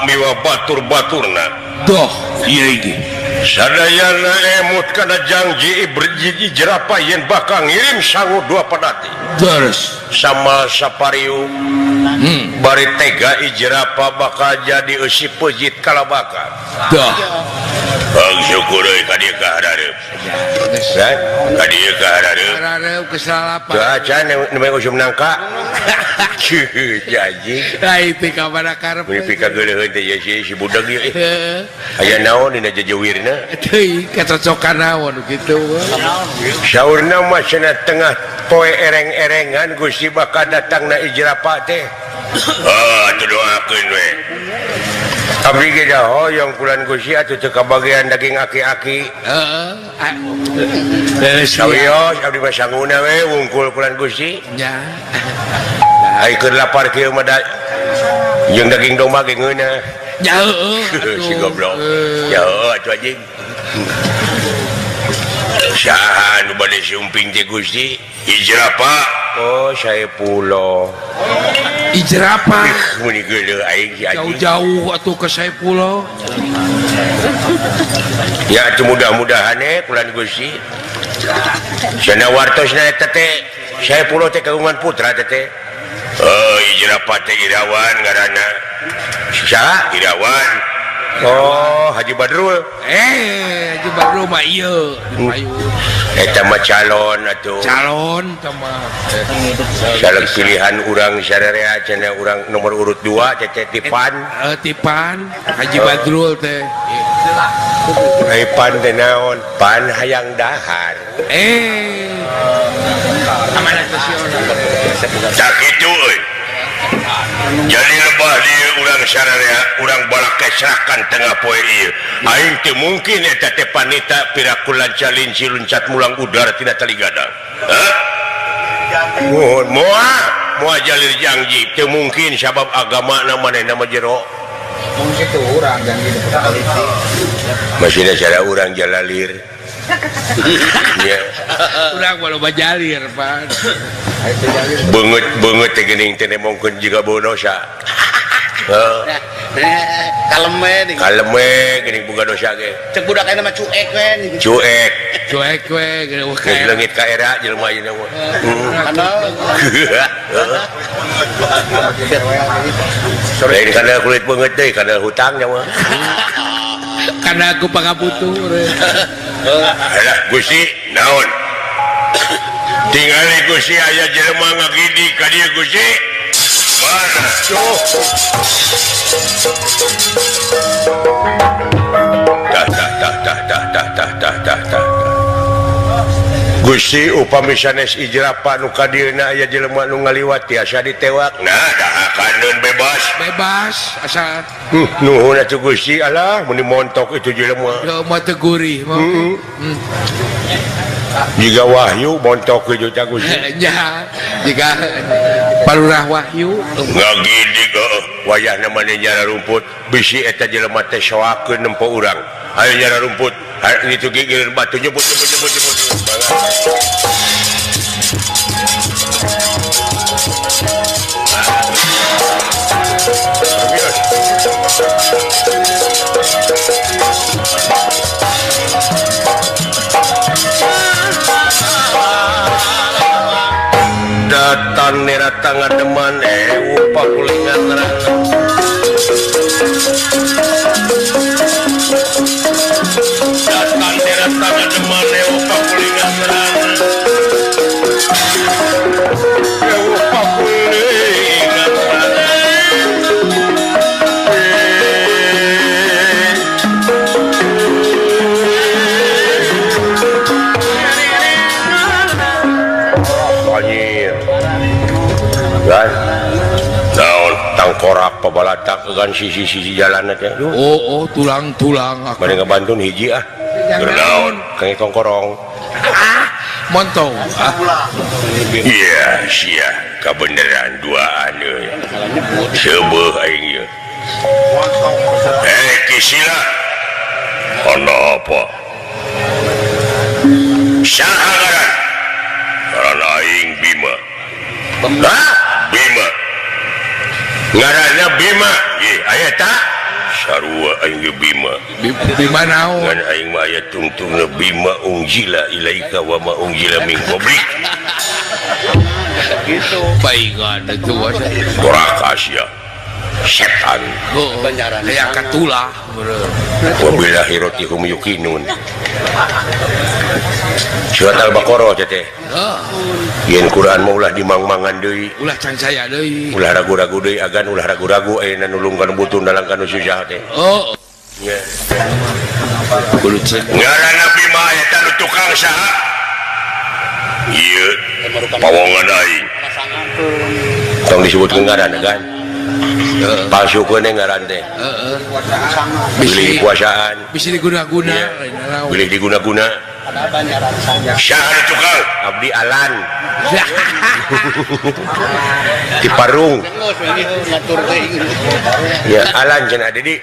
miwa batur-baturna. Doh ieu ge. Sadayana emut kana janji berjiji jerapah yen bakal ngirim sangu dua pedati. Terus sama sapariu bari tega ijrapa bakal jadi eusi peujit kalabaka. Dah. Bang syukur euy ka dieu ka harareup. Ka dieu ka harareup. Harareup kesalapan. Teu acan nu usum nangka. Janji. Ai teh ka mana karep. Mimpi kageuleuheun teh si budak ieu. Aya naon dina jejewirna? Teuing kacocokan naon kitu. Saurna mah cenah tengah poe ereng-erengan Gusti bakal datangna ijrapa teh. Ah, atuh doakeun we. Abdi ge da hoyong kulan Gusti atuh teu kabagian daging aki-aki. Heeh. Sawios abdi mah sanguna we wungkul kulan Gusti. Nya. Ai keur lapar kieu mah da jeung daging domba ge ngeunah. Nya heueuh. Si goblok. Ya heueuh atuh anjing. Saha nu bade sumping teh Gusti? Ijrapa. Oh, Saepuloh. Ijrapa. Muni geuleuh aing si anjing. Jauh-jauh atuh ke Saepuloh. Ya atuh mudah-mudahan kulan Gusti. Cenah wartosna eta teh Saepuloh teh kagungan putra teh teh. Oh, Ijrapa teh Irawan ngaranna. Saha? Irawan. Oh, Haji Badrul. Haji Badrul mah ieu di eta mah calon atuh. Calon teh mah. Calon pilihan urang sararea cenah urang nomor urut 2 teh Tipan. Tipan Haji Badrul teh. Ai pan teh naon? Pan hayang dahar. Amanat nasional. Tak kitu euy. Jadi lebah di urang sararea urang balak kesrakan tengah poe ieu. Aing teu mungkin eta teh panita piraku lanca linci luncat mulang udara tina tali gadang. Hah? Mohon moal moal jalir janji teu mungkin sabab agamana manehna mah jero. Mun kitu urang janji politik. Masih cara urang jalalir. Ya. Urang mah loba jalir, Pak. Beungeut-beungeut teh geuning teh nemongkeun jiga bau dosa. Heeh. Kalem we nih. Kalem we geuning boga dosa ge. Cek budak ayeuna mah cuek we nih. Cuek. Cuek we geuning geus leungit ka era jelema ayeuna mah. Lain kana kulit beungeut deui kana hutang nya mah. Karena aku pangabutuh. Alah Gusti naon? Tingali Gusti aya jelema ngagidi ka dieu Gusti. Mana? Tah tah tah tah tah tah tah tah tah tah. Gusti upami sanes ijrapa nu ka dieuna aya jelema nu ngaliwat tiasa ditewak. Nah, dahakaneun bebas. Bebas asa. Nuhun atuh Gusti alah mun montok itu jelema. Jelema teu gurih mah. Jika Wahyu montok itu teh Gusti. Nya, jika Palurah Wahyu ngagidig wayahna maneh nyara rumput bisi eta jelema teh soakeun nempo urang. Ayo nyara rumput, ayo itu gigireun batu nyebut nyebut nyebut nyebut. Datan nera ngademan pakulingan neraka. Datan nera ngademan pakulingan neraka. Pakulingan neraka. Anjir. Kan? Naon tangkorak pabalatak kan sisi-sisi jalan teh. Oh, oh tulang-tulang. Bade ngabantun hiji ah. Naon? Kang kongkorong. Ah, montong. Iya, sia kabeneran duaan euy. Seubeuh aing ieu. Eh, Kisila. Ana apa? Saha ngaran? Ngaran aing Bima. Hah? Bima. Ngaranna Bima. Ih, aya ta? Sarua aing ge Bima. Bima naon? Ngan aing mah aya tungtungna Bima ungjila ilaika wa ma ungjila min qablik. Gitu. Paingan itu doraka sia. Setan. Heeh. Aya katulah. Wa billahi rotihum yuqinun. Surat Al-Baqarah teh. Yen Quran mah ulah dimang-mangan deui. Ulah cancaya deui. Ulah ragu-ragu deui agan ulah ragu-ragu ayeuna nulungkeun butuh nalangkeun susah teh. Oh. Nya. Kudu cek. Ngaranna Bima eta nu tukang saha? Ieu pawongan aing. Tong disebutkeun ngaran kan. Palsukeun ngaran teh. Heeh. Bilih dikuasaan. Bisi diguna-guna. Bilih diguna-guna. Syahr tukang abdi alan. Di Parung. Ya alan cenah Dedi.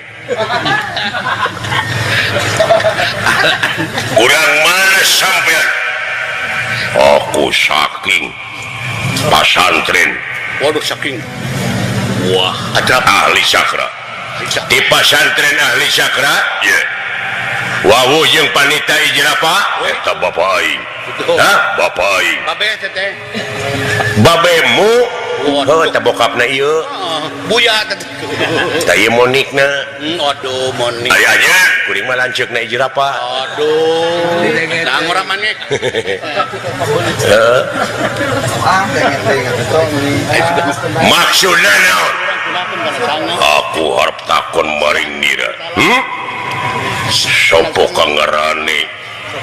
Kurang mana sampean? Aku saking pasantren. Waduh saking. Wah, ada ahli sakra. Di pasantren ahli sakra, ya. Wawu jeung panita ijrapa eta bapa aing. Hah? Bapa aing. Babe teh. Babemu heuh teh bokapna ieu. Buya teh. Tah ieu monikna. Aduh monik. Aya nya kuring mah lanceukna ijrapa. Aduh. Nah ngora maneh. Heeh. Maksudna naon? Aku harap takon maring nira. Sopo kang ngarane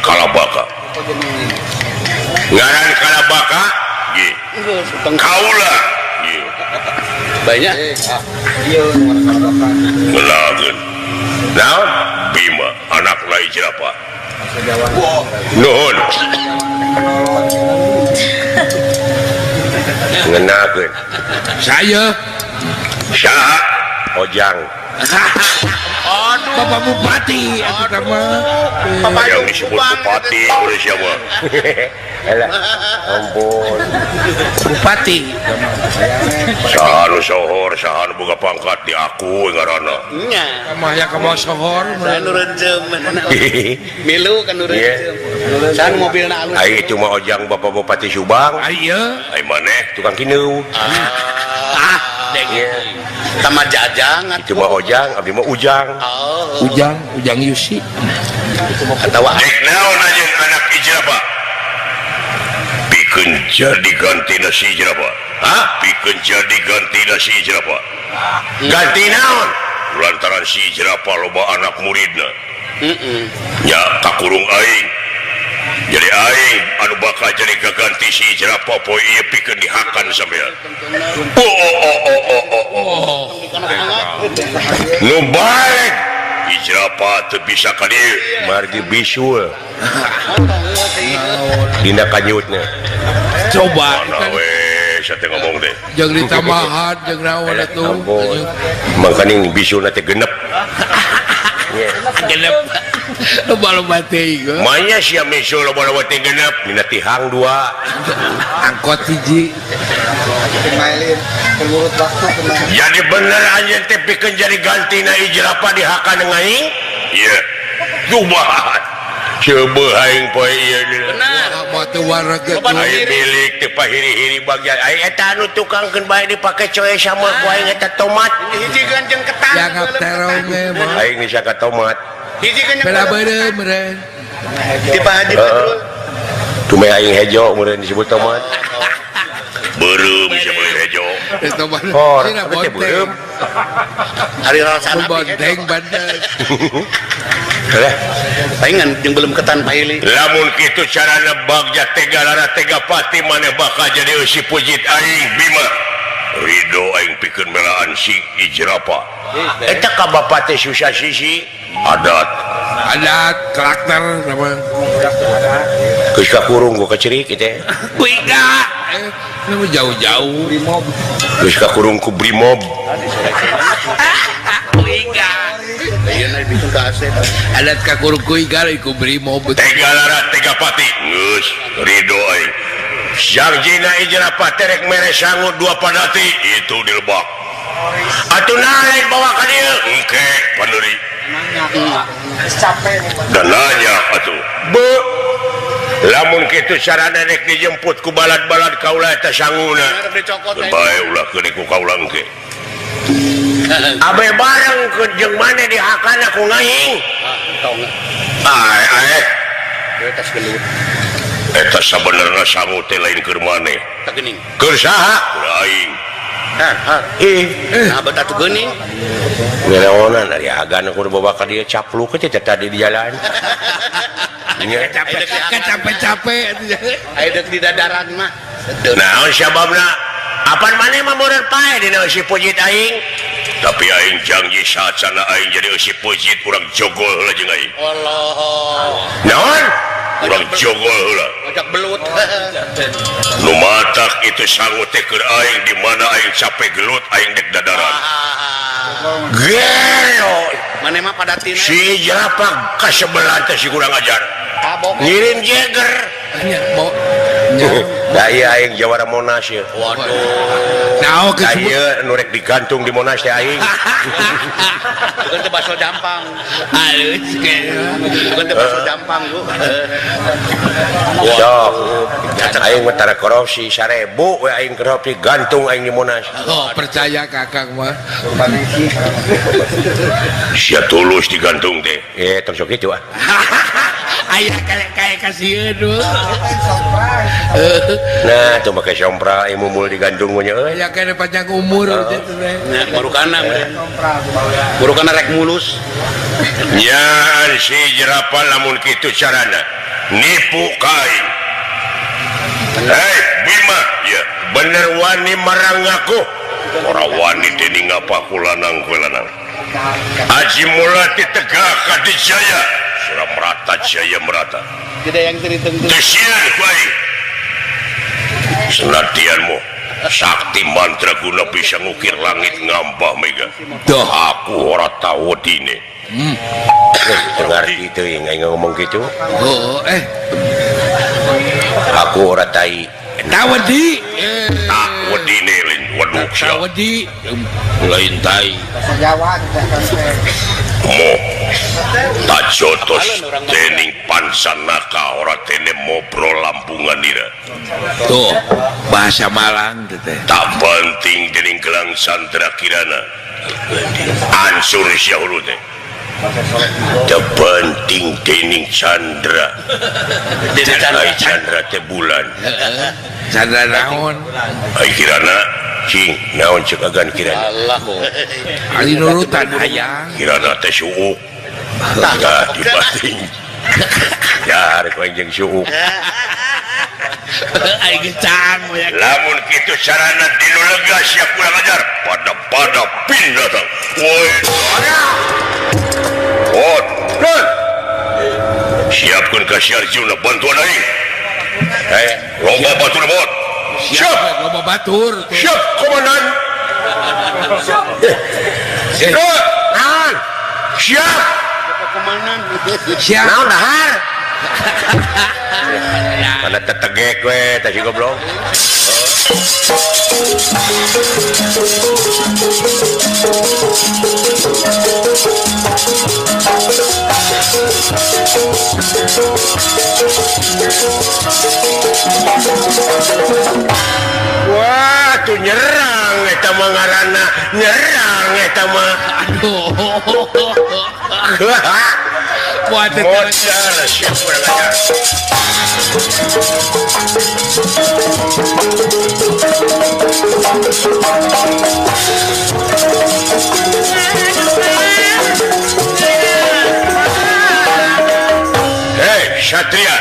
Kalabaka? Ngaran Kalabaka? Nggih. Kaula. Nggih. Banyak. Ngelageun. Naon? Bima anak Lai Jerapa. Nuhun. Ngenakeun. Saya. Saha? Ojang. Aduh. Bapak Bupati atuh mah. Yang disebut Bupati oleh siapa? Alah, ampun. Bupati. Saha nu sohor, saha nu boga pangkat di aku ngaranna. Nya. Kamah ya kamah sohor. Saha nu rencem. Milu kan nu rencem. Saha nu mobilna alus. Ai itu mah Ojang Bapak Bupati Subang. Ai ieu. Ai maneh tukang kineung. Ah. Sama Jajang itu mah Ojang, abdi mah Ujang. Oh. Ujang, Ujang Yusi. Atawa dek naon anjeun anak ijrapa? Pikeun jadi gantina si ijrapa. Hah? Pikeun jadi gantina si ijrapa. Ganti naon? Lantaran si ijrapa loba anak muridna. Heeh. Nya kakurung aing. Jadi aing anu bakal jadi kaganti si jerapah poe ieu pikeun dihakan sampean. Oh oh oh oh oh oh. Nu balik jerapah teu bisa ka dieu margi bisul. Dina kanyutna. Coba mana we sia teh ngomong teh. Jeung ditambahan jeung naon atuh. Mangkaning bisulna teh genep. Genep. Loba-loba teh manya sia misul loba-loba teh genep dina tihang dua angkot hiji jadi bener anjeun teh pikeun jadi gantina ijrapa dihakan aing ieu coba coba aing poe ieu bener mah teu wareg aing milik teh pahiri-hiri bagian aing eta anu tukangkeun bae dipake coe sama ku aing eta tomat hiji ganjeng ketan jangap terong aing bisa ka tomat hiji kan bela beureum meureun di Pak Haji Badrul cuma aing hejo meureun disebut tomat beureum bisa meuli hejo oh teh beureum ari rasana bonteng bandeng lah palingan jeung belum ketan paili lamun kitu carana bagja tega lara tega pati maneh bakal jadi eusi pujit aing Bima ridho aing pikeun melaan si ijrapa eta ka bapa teh susah sisi adat adat karakter nama geus kakurung ku kecerik teh kuiga nama jauh-jauh geus kakurung ku brimob kuiga adat kakurung kuiga ku brimob tega lara tega pati geus ridho aing jangjina ijrapa terek mere sangu dua padati itu dilebak. Atuh naik bawa ka dieu engke pandeuri. Dan nanya atuh. Be lamun kitu carana rek dijemput ku balad-balad kaula eta sanguna. Bae ulah keun ku kaula engke. Abe bareng ke jeung maneh dihakana ku ngaing. Ae ae. Eta gelut. Eta sabenerna sangu teh lain keur maneh. Tah geuning. Keur saha? Keur aing. Ih, nah bet atuh geuning. Ngeleonan ari agan kudu bawa ka dieu capluk teh tadi di jalan. Capek-capek aya deuk di dadaran mah. Naon sababna? Apan maneh mah meureun pae dina eusi pujit aing. Tapi aing janji saacana aing jadi eusi pujit urang jogol heula jeung aing. Allah. Naon? Urang jogol heula. Ngajak belut. Nu matak itu sangu teh keur aing di mana aing capek gelut aing dek dadaran. Gelo. Maneh mah padatina. Si jerapak ka sebelah teh si kurang ajar. Ngirim jeger. Da ieu aing jawara Monas ieu. Waduh. Naon Da ieu nu rek digantung di Monas teh aing. Bukan teh baso jampang. Alus bukan teh baso jampang Bu. Sok. Aing mah tara korupsi 1000 we aing korupsi gantung aing di Monas. Oh, percaya Kakang mah. Sia tulus digantung teh. Tong sok kitu ah. Ayah kayak kasieun du. Nah, tuh make sompra ieu mumul digantung nya euy. Aya kene panjang umur gitu teh. Nya marukana meureun. Marukana rek mulus. Nya si jerapa lamun kitu carana nipu ka aing. Hei Bima, ya bener wani marang aku. Ora wani teh ningapa ku lanang ku lanang. Aji mula ditegak ka dijaya. Surah merata jaya merata. Tidak yang terhitung. Tesian ku aing. Senatianmu sakti mandraguna bisa ngukir langit ngambah mega. Duh. Aku ora tau wedine. Dengar gitu yang ngomong gitu. Oh, Aku ora tai. Tak wedi. Tak wedine lain weduk sia. Tak wedi. Lain tai. Mo. Tak jotos dening pansanaka ora dene mobro lampungan ira. Tuh, bahasa Malang teh. Tak penting dening gelang Sandra Kirana. Ansur sia hulu teh. Tak penting dening Chandra. Chandra Chandra teh bulan. Chandra naon? Ai Kirana cing naon cek agan Kirana. Allah. Ali nurutan hayang. Kirana teh suuk. Tah dibating. Ya rek jeung suuk. Ai gecang we. Lamun kitu carana dinu lega siap kurang ajar pada pindah. Woi. Ot. Siapkeun ka si Arjuna bantuan aing. Loba batur bot. Siap, loba batur. Siap, komandan. Siap. Naon? Siap. Komandan. Siap. Naon dahar? Mana tetegek we teh si goblok. Wah, tuh nyerang eta mah ngaranna, nyerang eta mah. Aduh. Modal siap kurang ajar. Hei Satria,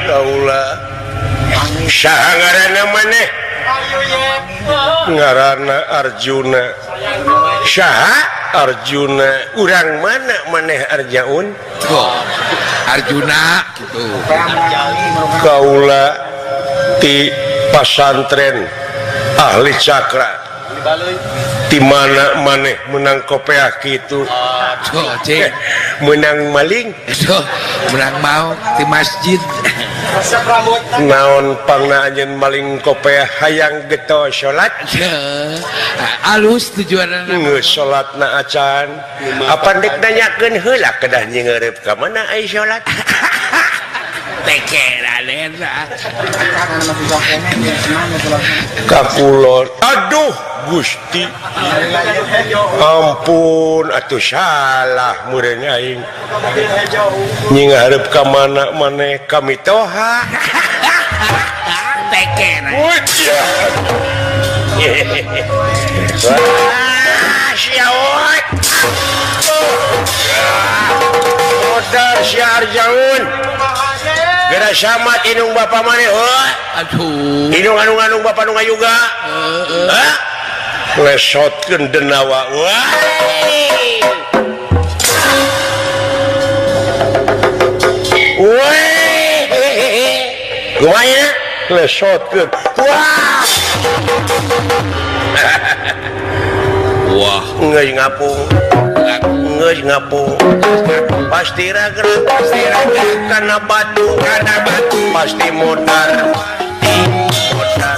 kaula saha ngaranna maneh? Ngaranna Arjuna. Saha Arjuna? Urang mana maneh Arjaun? Oh, Arjuna gitu. Kaula ti pasantren ahli cakra. Di mana maneh menang kopeah kitu? Aduh, cing. Menang maling? Aduh, menang mau di masjid. Naon pangna anjeun maling kopeah hayang geto salat? Alus tujuanna. Geus salatna acan. Apa dek nanyakeun heula kedah nyingeureup ka mana ai salat? Kakulon. Aduh Gusti, ampun atuh salah meureun aing. Nyinghareup ka mana maneh kami toha. Modar siar jaun. Geura samat indung bapa maneh heuh. Aduh. Indung anu-anu bapa nu ngayuga. Heeh. Lesotkeun denawa. Wah. Wah. Kumaha lesotkeun. Wah. Wah, geus ngapung. Geus ngapung. Pasti ragrag, pasti ragrag kana batu, pasti modar, pasti modar.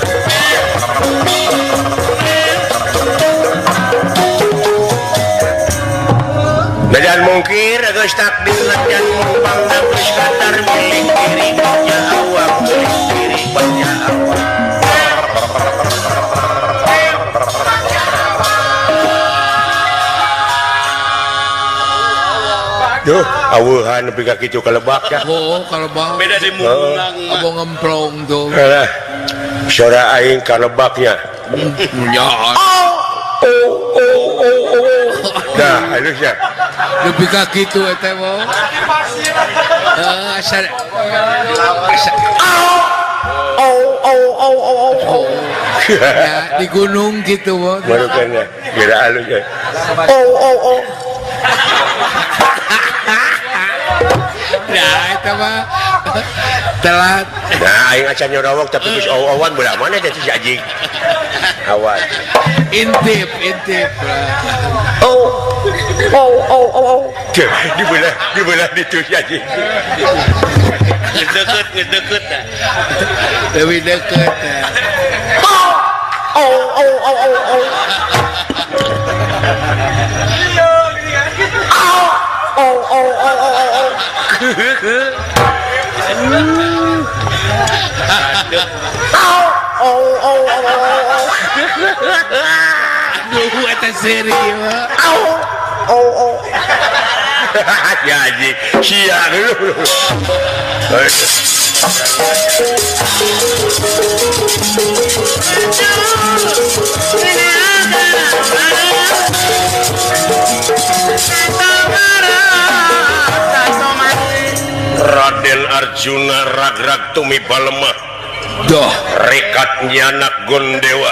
Najan mungkir geus takdir najan mumpang geus katar milik diri punya awak, milik diri punya awak. Duh, awuhan nepi ka kitu kalebak ya. Oh, kalebak. Beda di munang. Abo ngemplong tuh. Alah. Sora aing kalebaknya. Ya. Oh, oh, oh, oh. Nah, halus ya. Nepi ka kitu eta mah. Heeh, asal. Oh, oh, oh, oh, oh. Ya, di gunung gitu, Bo. Barukannya, kira halus ya. Oh, oh, oh. Nah, itu mah telat. Nah, aing acan nyorowok tapi geus aw-awan belah mana teh si anjing. Awan. Intip, intip. Oh. Oh, oh, oh, oh. Dibelah ditu si anjing. Geus deukeut tah. Leuwih deukeut tah. Oh, oh, oh, oh, oh. Oh, oh, oh, oh, oh. Oh, oh, oh, oh. Aduh, eta seri mah. Oh, oh, oh. Ya anjing, sia dulu. Raden Arjuna ragrag tumi balemah. Doh, rekat nyanak Gondewa.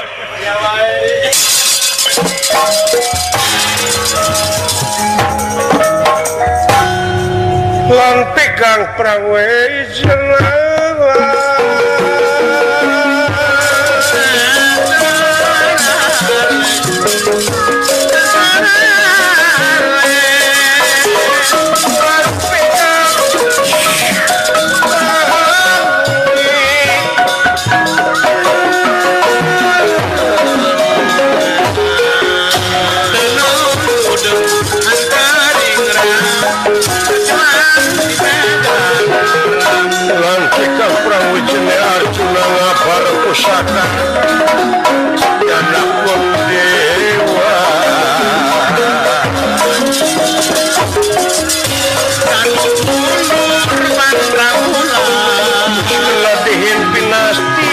Lan pegang prawe jenawa. Pusaka anak Gondewa. Ladihin pinasti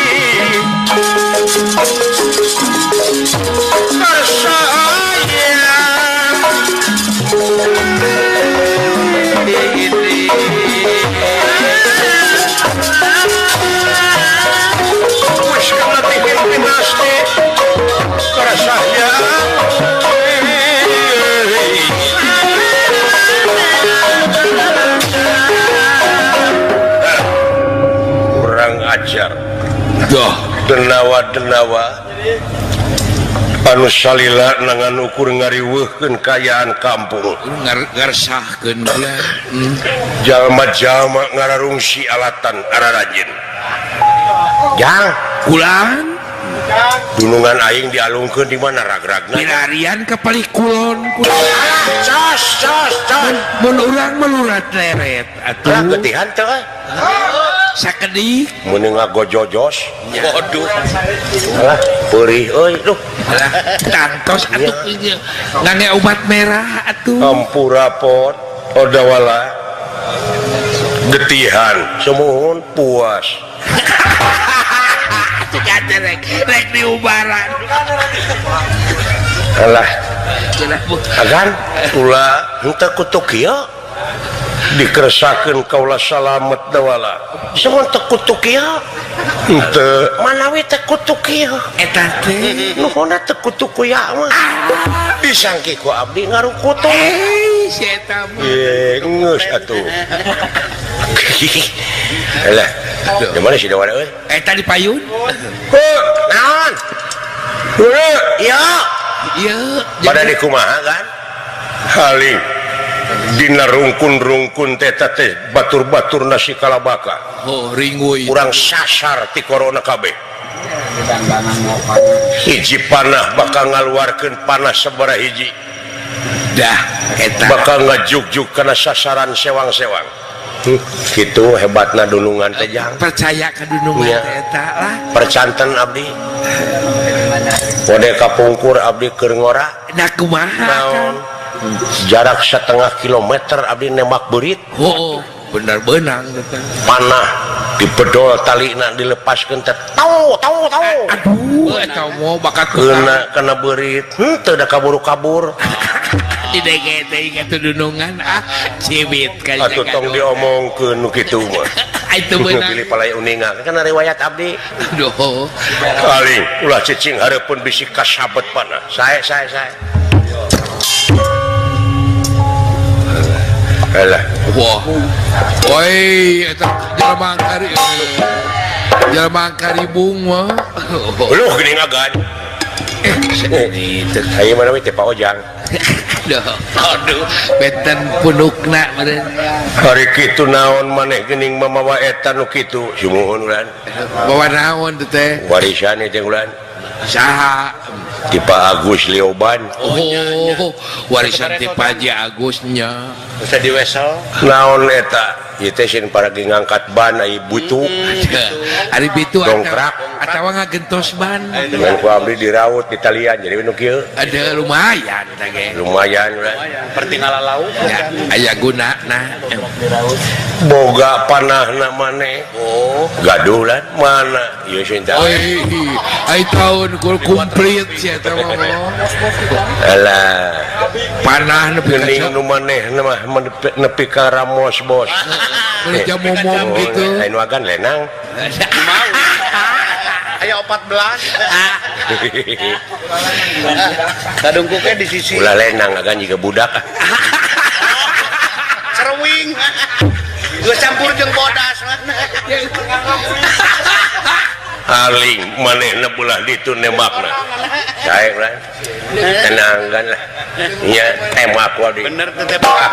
tersayang. Kurang ajar. Doh, denawa-denawa. Anu salila nangan ukur ngariweuhkeun kaayaan kampung ngaresahkeun jalma-jalma ngararungsi alatan ararajin jang kulang dunungan aing dialungkeun di mana ragragna pilarian ka palih kulon sos sos sos mun urang melurat leret atuh getihan teh sakedik mun ngagojojos waduh alah peurih euy duh alah tangtos atuh ieu ngange obat merah atuh ampura pot odawala getihan sumuhun puas atuh kate rek rek diubaran alah agan ulah henteu kutuk ieu dikeresakeun kaula salamet dawala semua teu kutuk ieu henteu manawi teu kutuk ieu eta teh nuhunna teu kutuk ku ya mah disangki ku abdi ngarukutuk si eta mah ye geus atuh alah di mana si dawala euy eta di payun heuh naon heuh ieu ieu pada di kumaha kan haling dina rungkun-rungkun teh teh batur-batur nasi kalabaka oh ringuy urang sasar ti corona kabeh hiji panah bakal ngaluarkeun panah sabaraha hiji dah eta bakal ngajugjug kana sasaran sewang-sewang kitu hebatna dunungan teh jang percaya ka dunungan teh eta lah percanten abdi wode kapungkur abdi keur ngora nah kumaha naon jarak setengah kilometer abdi nembak beurit oh bener benang panah dipedol talina dilepaskeun teh tau tau tau aduh eta mau bakat kena kena beurit henteu da kaburu-kabur di DGT ingat dunungan ah cibit ka atuh tong diomongkeun nu kitu mah itu beunang pilih palai uninga kan riwayat abdi aduh paling ulah cicing hareupeun bisi kasabet panah sae sae sae alah wah oi eta jelema kari jelema karibung mah luh geuning agan eh aya mana we teh Pak Ojang aduh benten punukna meureun hari kitu naon maneh geuning mamawa eta nu kitu sumuhun ulan bawa naon teh warisan teh ulan saha ti Pak Agus Lioban oh warisan ti Pak Haji Agusnya bisa diwesel naon eta ieu teh sieun paragi ngangkat ban ai butuh ari bitu dongkrak atawa ngagentos ban ngan ku abdi diraut di talian jadi nu kieu ada lumayan eta ge lumayan pertinggalan laut ya aya gunana boga panahna maneh oh gaduh lan mana ieu sieun teh oi ai taun komplit si eta mah alah panah nepi geuning nu maneh mah nepi ka ramos bos jam ngomong gitu lain wagan lenang aya 14 kadungkuknya di sisi ulah lenang agan jiga budak serwing dua campur jeung bodas aling manehna belah ditu nembakna sae lah tenang kan lah nya tembak wae bener teh tembak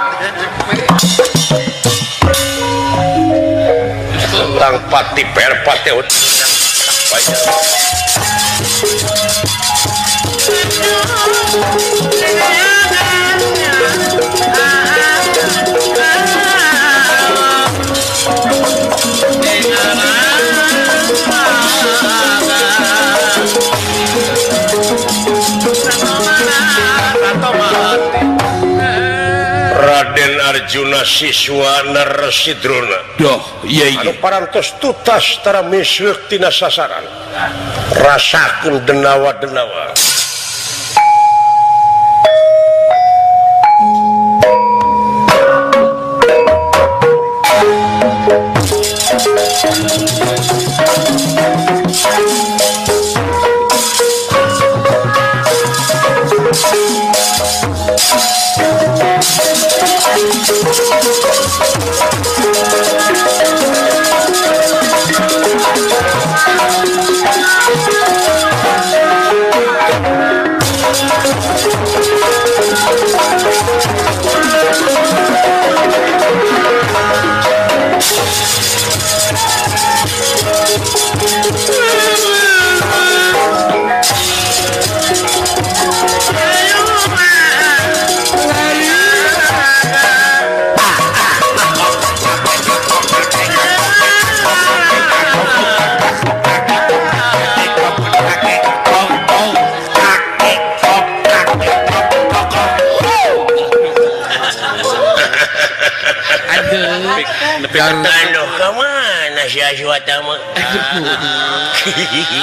tentang pati perpati Raden Arjuna siswa Narsi Drona doh iya iya anu parantos tutas tara misweuk tina sasaran rasakeun denawa-denawa Aduh ka mana si Aswata mah?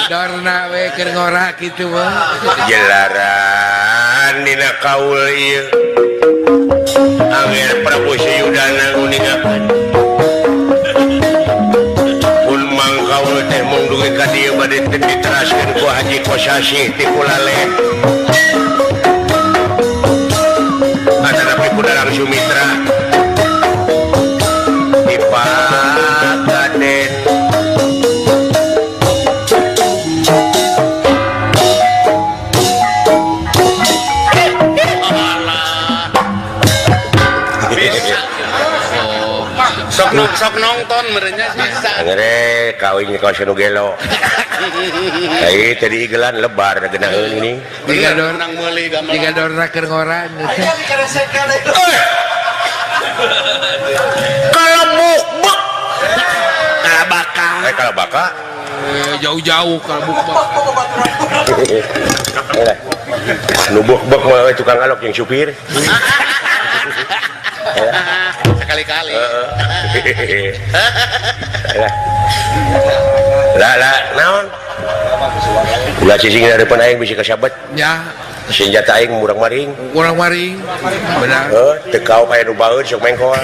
Dorna we keur ngora kitu mah. Jelaran dina kaul ieu. Angger Prabu Suyudana nguningakeun. Pun Mang Kaul teh mung dugi ka dieu bade teu diteraskeun ku Haji Kosasih ti Kulale. Atanapi ku Dalang Sumitra. Pakaden sok nonton merenya bisa. Ngere kawin kawas nu gelo. Ai tadi igelan lebar geunaheun ini. Jiga dorna keur ngora. Kalabuk-buk. Kalabaka. Kalabaka. Jauh-jauh kalabuk-buk. Nu buk-buk mah tukang alok yang supir. Sekali-kali. Lah lah naon? Ulah cicing dari depan aing bisa kasabet. Ya. Senjata aing murang maring. Murang maring. Benar. Heuh, teu kau aya nu baeun sok mengkol.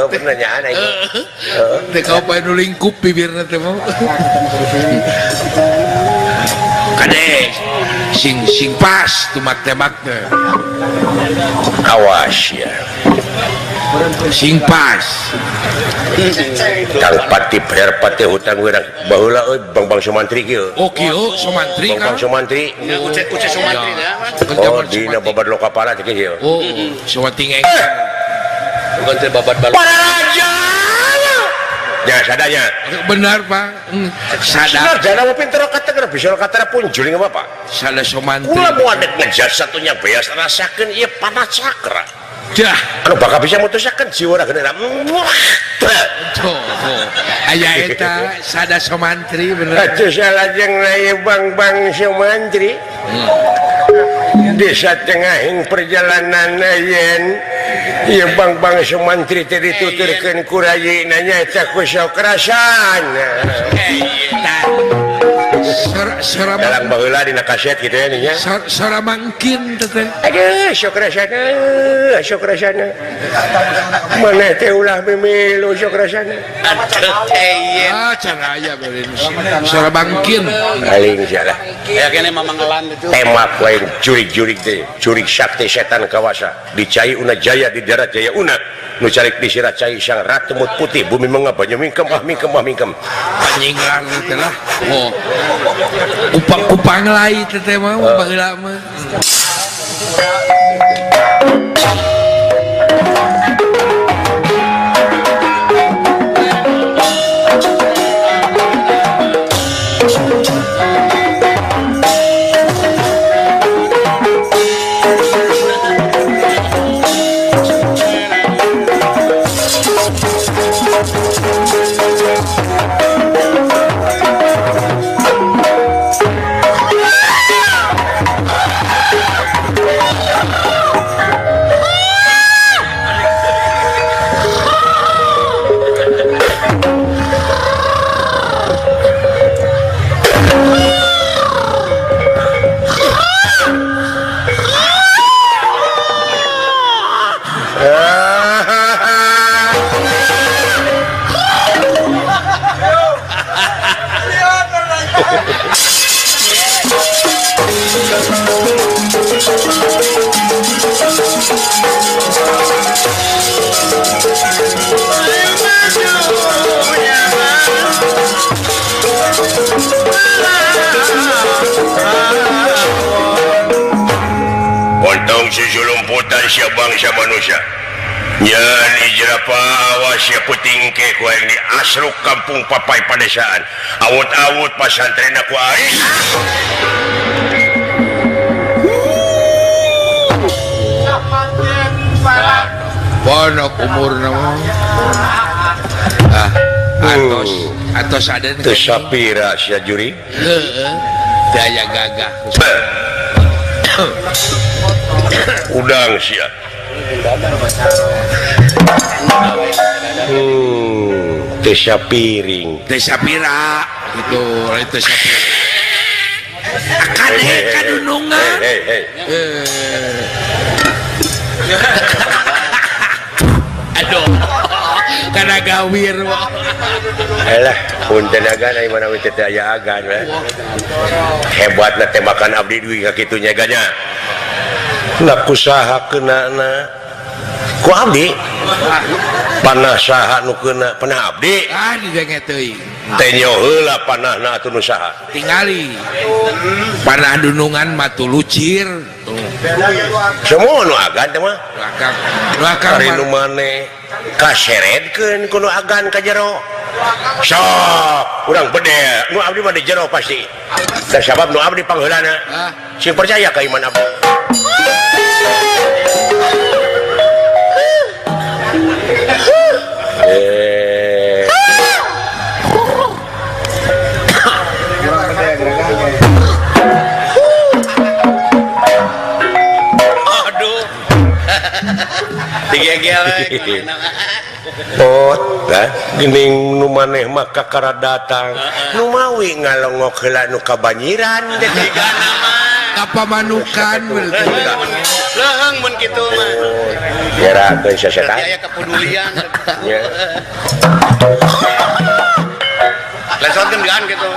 Bener nyaan aing. Teu kau aya nu lingkup bibirna teh mah. Kade sing sing pas tumak-temak teh. Awas ya. Sing pas. Kang Pati bayar pati hutang urang baheula euy Bang-bang Sumantri kieu. Oh kieu Sumantri Bang-bang Sumantri. Uce Sumantri ya. Oh dina babad lokapala teh kieu. Oh Sumantri ngeng. Bukan teh babad balok. Para raja. Ya sadanya. Benar Pak. Sada. Sadana mah pinter kata geura bisa kata punjuling apa Pak? Sada Sumantri. Kula moal dek ngejar satunya beas rasakeun ieu panah cakra. Dah. Anu bakal bisa mutusakeun jiwa geuna. Aya eta sada Sumantri bener. Atuh salajengna ieu Bang-bang Sumantri. Desa tengahing perjalanan yen ieu Bang-bang Sumantri teh dituturkeun ku rayina nyaeta ku Sokrasana. Dalam baheula dina kaset kitu ya nya. Sora mangkin teh. Aduh, Sokrasana, Sokrasana. Maneh teh ulah mimilu Sokrasana. Ah, can aya beureun. Sora bangkin. Aling sia lah. Ya kene mamangelan itu. Temak wae jurig-jurig teh, jurig sakti setan kawasa. Di cai una jaya di darat jaya una. Nu calik di sirah cai sang ratu mut putih bumi mengapa banyu mingkem ah mingkem ah mingkem. Panyinglang teh lah. Oh. Kupang-kupang lai teh mah baheula mah. Ontong susulumputan sia bangsa manusia. Nyan ijrapa awas sia puting ke ku aing di asruk kampung papai padesaan. Awut-awut pasantren aku aing. Ponok umurna mah. Ah, atos ada teu sapira sia juri. Heeh. Daya gagah. Udang sia. Teu sapiring. Teu sapira itu lain teu sapira. Kade kadunungan. Aduh. Kana gawir mah. Elah, punten agan ai mana we teh aya agan we. Hebatna tembakan abdi duit ka kitu nya ganya. Lah kusaha keunana? Ku abdi? Panah saha nu keuna? Panah abdi. Ah didenge teuing. Teh nyo heula panahna atuh nu saha? Tingali. Panah dunungan mah lucir. Semua nu agan teh mah. Nu agan. Nu agan ari nu maneh kaseredkeun ku nu agan ka jero. Sok, urang bedel. Nu abdi mah di jero pasti. Da sabab nu abdi pangheulana. Sing percaya ka iman abdi. Aduh. Digegel. Oh, lah geuning nu maneh mah kakara datang. Nu mawi ngalongok heula nu kabanyiran teh tigana mah. Kapamanukan berarti. Leuheung mun kitu mah. Nyerakeun sasetan. Aya kepedulian. Nya. Lesokeun gaan kitu.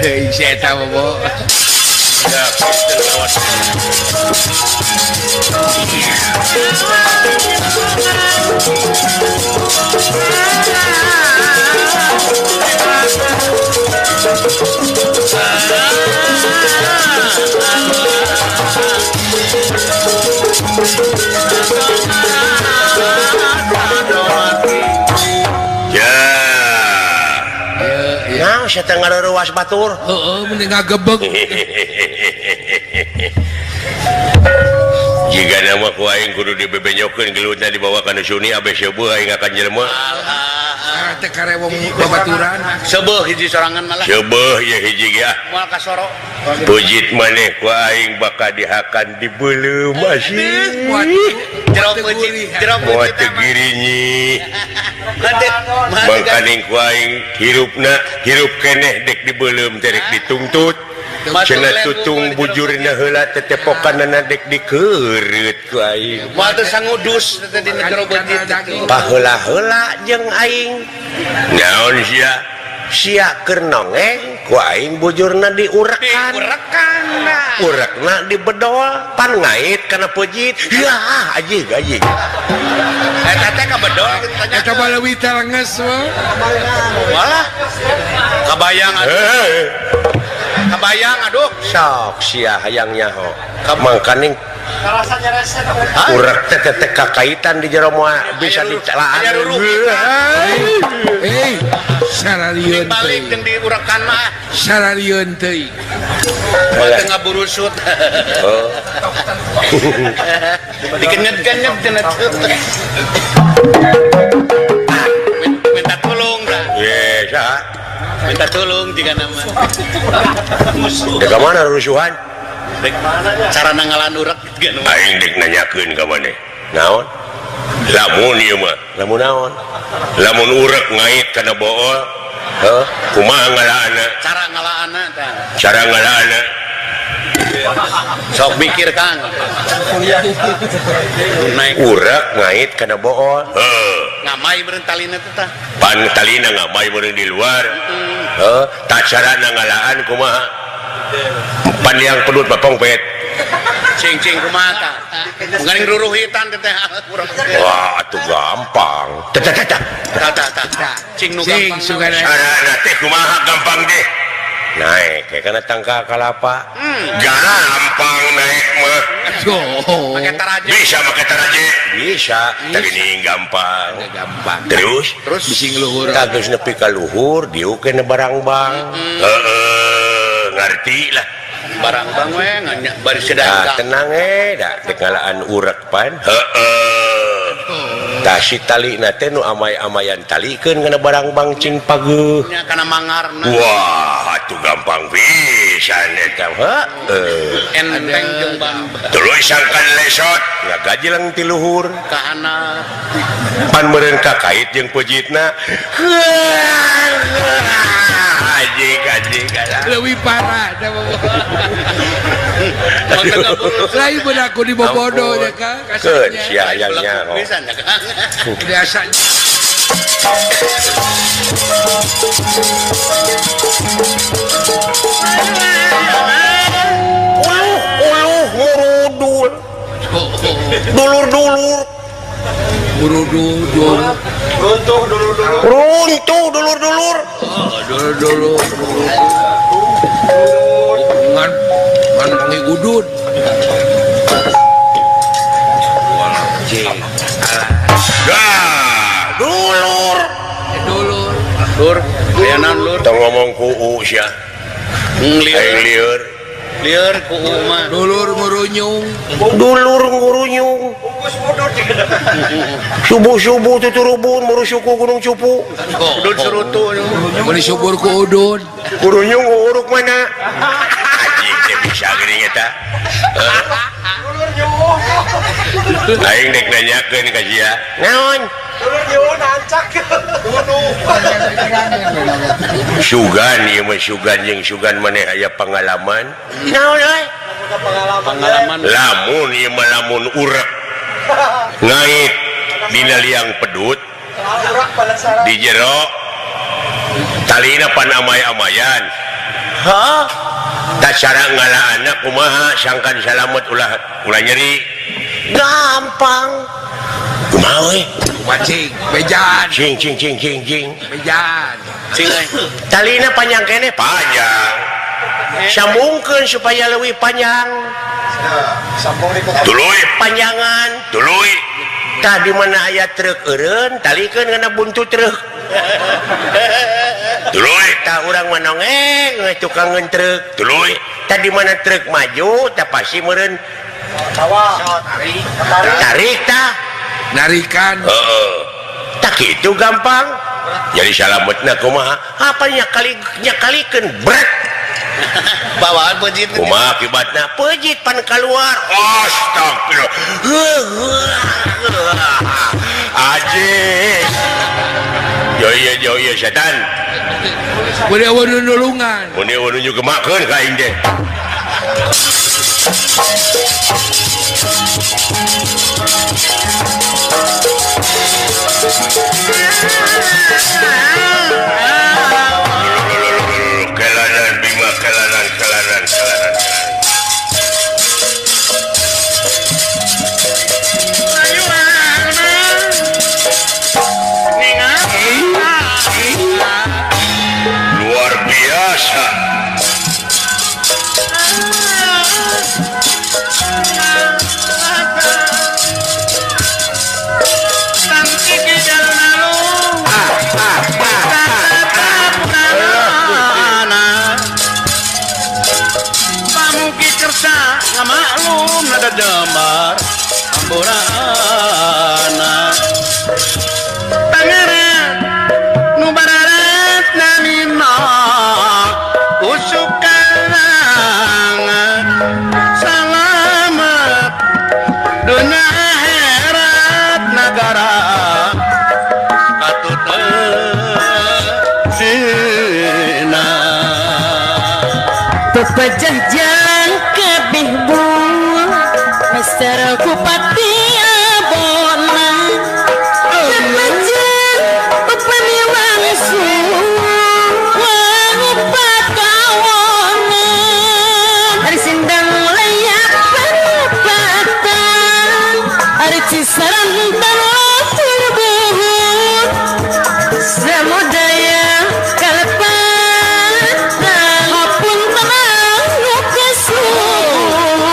Hei, si eta mah bo. Ya, nah, saya tengah ruas batur. Heeh, mending ngagebeg. Jika nama ku aing kudu dibebenyokeun gelutna dibawa ka nu suni abe seueuh aing akan jelema. Ah, teh karewong babaturan. Seueuh hiji sorangan malah. Seueuh ye hiji ge ah. Moal kasoro. Pujit maneh ku aing bakal dihakan di beuleum asih. Jero pujit, jero Moal pujit. teu girinyi. Mangkaning ku aing hirupna hirup keneh dek di beuleum teh rek dituntut. Cenah tutung bujurna heula tetepokanana dek dikeureut ku aing. Moal teu sangudus teh dina jero pujit. Paheula-heula jeung aing. Naon sia? Sia keur nongeng ku aing bujurna diurekan. Diurekan. Urekna dibedol pan ngait kana pejit. Ya ajig ajig. Eta teh kabedol kitu tanya. Eta mah leuwih telenges mah. Walah. Kabayang atuh. Kabayang aduh. Sok sia hayang nyaho. Mangkaning urek teh teh kakaitan di jero moal bisa dicelaan. Eh, sararieun balik jeung diurekan mah. Sararieun teuing. Moal teu ngaburusut. Oh. Dikenyet-kenyet cenah. Minta tolong dah. Ye, saha? Minta tolong jika nama. Dek ka mana rusuhan? Dek cara nangalan urek gitu. Aing dek nanyakeun ka maneh. Naon? Lamun ieu mah, lamun naon? Lamun urek ngait kana bool, heuh, kumaha ngalaana? Cara ngalaana tah. Cara ngalaana. Sok mikir Kang. Naik urek ngait kana bool. Heuh. Ngamai meureun talina teh tah. Pan talina ngamai meureun di luar. Heuh, tah carana ngalaan kumaha? Pan yang pedut mah pongpet. Cing-cing kumaha tah? Mungkin ruruhitan teh urang. Wah, atuh gampang. Tah tah tah. Tah tah tah. Cing nu gampang. Carana teh kumaha gampang deh. Naik ke kana tangka kalapa. Gampang naik mah. Make taraje. Bisa make taraje. Bisa. Tapi ini gampang. Gampang. Terus terus bising luhur. Tah geus nepi ka luhur diukeun barang-bang. Heeh, ngarti lah. Barang-bang we nganya bari sedang. Nah, tenang da dek ngalaan urek pan. Heeh. Tah si talina teh nu amay-amayan talikeun kana barang bangcing pageuh. Nya kana mangarna. Wah, atuh gampang pisan eta heuh. Enteng jeung bang. Tuluy sangkan lesot ngagajleng ti luhur. Ka anak. Pan meureun kakait jeung pejitna. Anjing anjing leuwih parah teh. Lain bener aku dibobodo ya Kang. Keun sia hayang nyaho. Biasa. Uluh uluh ngurudul. Dulur-dulur. Ngurudul dulur. Runtuh dulur-dulur. Runtuh dulur-dulur. Oh, dulur-dulur. Ngan ngan wangi udud. Anjing. Dah, dulur. Dulur. Lur, aya naon lur? Tong ngomong ku u sia. Lieur. Lieur. Lieur ku u mah. Dulur ngurunyung. Dulur ngurunyung. Subuh-subuh tuturubun muru suku gunung cupu. Udud surutu. Meuli subur ku udud. Ngurunyung uruk mana? Anjing teh bisa geuning eta. Dulur nyuwuh. Aing dek nanyakeun ka sia. Naon? Dulur nyuwuh nancak. Sugan ieu mah sugan jeung sugan maneh aya pangalaman. Naon euy? Pangalaman. Lamun ieu mah lamun urek ngait dina liang pedut di jero talina pan amay-amayan. Hah? Tak cara ngalaanna kumaha sangkan salamet ulah ulah nyeri. Gampang. Kumaha we? Mancing, bejan. Cing cing cing cing cing. Bejan. Cing euy. Talina panjang keneh panjang. Sambungkeun supaya leuwih panjang. Sambung di tuluy panjangan, tuluy. Tah di mana aya truk eureun, talikeun kana buntut truk. Tuluy tah urang mah nongeng we tukangeun truk. Tuluy tah di mana truk maju tah pasti meureun tarik. Tarik tah narikan. Heeh. Tah kitu gampang. Jadi salametna kumaha? Apa nya kali nya kalikeun brek. Bawaan pejit. Kumaha akibatna? Pejit pan keluar. Astagfirullah. Anjing. Yo ieu setan. Mun eueuh nu nulungan. Mun eueuh nu nyugemakeun ka aing teh. Kelanan Bima kelanan kelanan kelanan. Luar biasa. Maklum nada damar amburana pangeran nu bararat namina usukarangan salamet dunia akhirat nagara katut sina pepejah jalan kabeh buah Mister Kupati abona pepejah upami wangsu wangupatawona ari sindang layak perapatan ari cisarantan terbuhut samudaya kalepatan hapun tenang kesun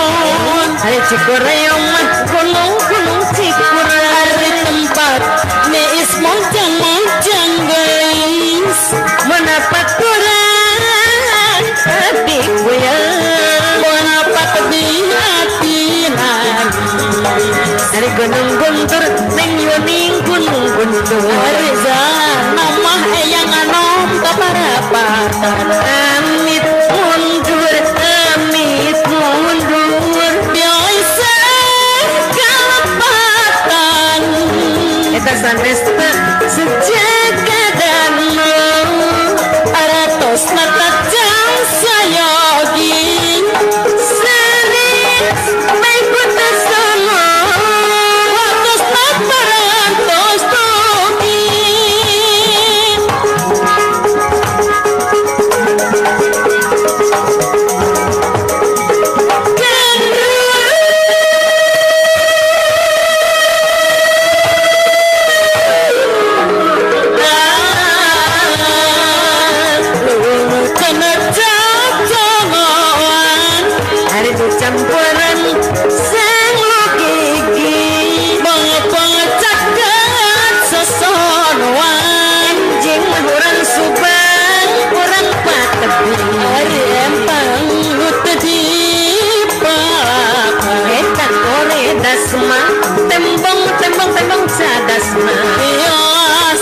ari cikurayong mah gunung-gunung cikur ari tempat niis monjang-monjang gelis menapat kurang hati goyang menapat di hati nangis. Dari Gunung Guntur neng yuning Gunung Guntur Reza nomah eyang anom kaparapatan amit mundur amit mundur biasa kalepatan eta sanes teh sejagadana aratos mata jang sayogi sanes maikutasana watos parantos togi. Campuran sing gigi bang-bang caket sesonoan jing urang Subang urang Patebi rempang di palapa eta kore dasma tembong tembong tembong cadasma yo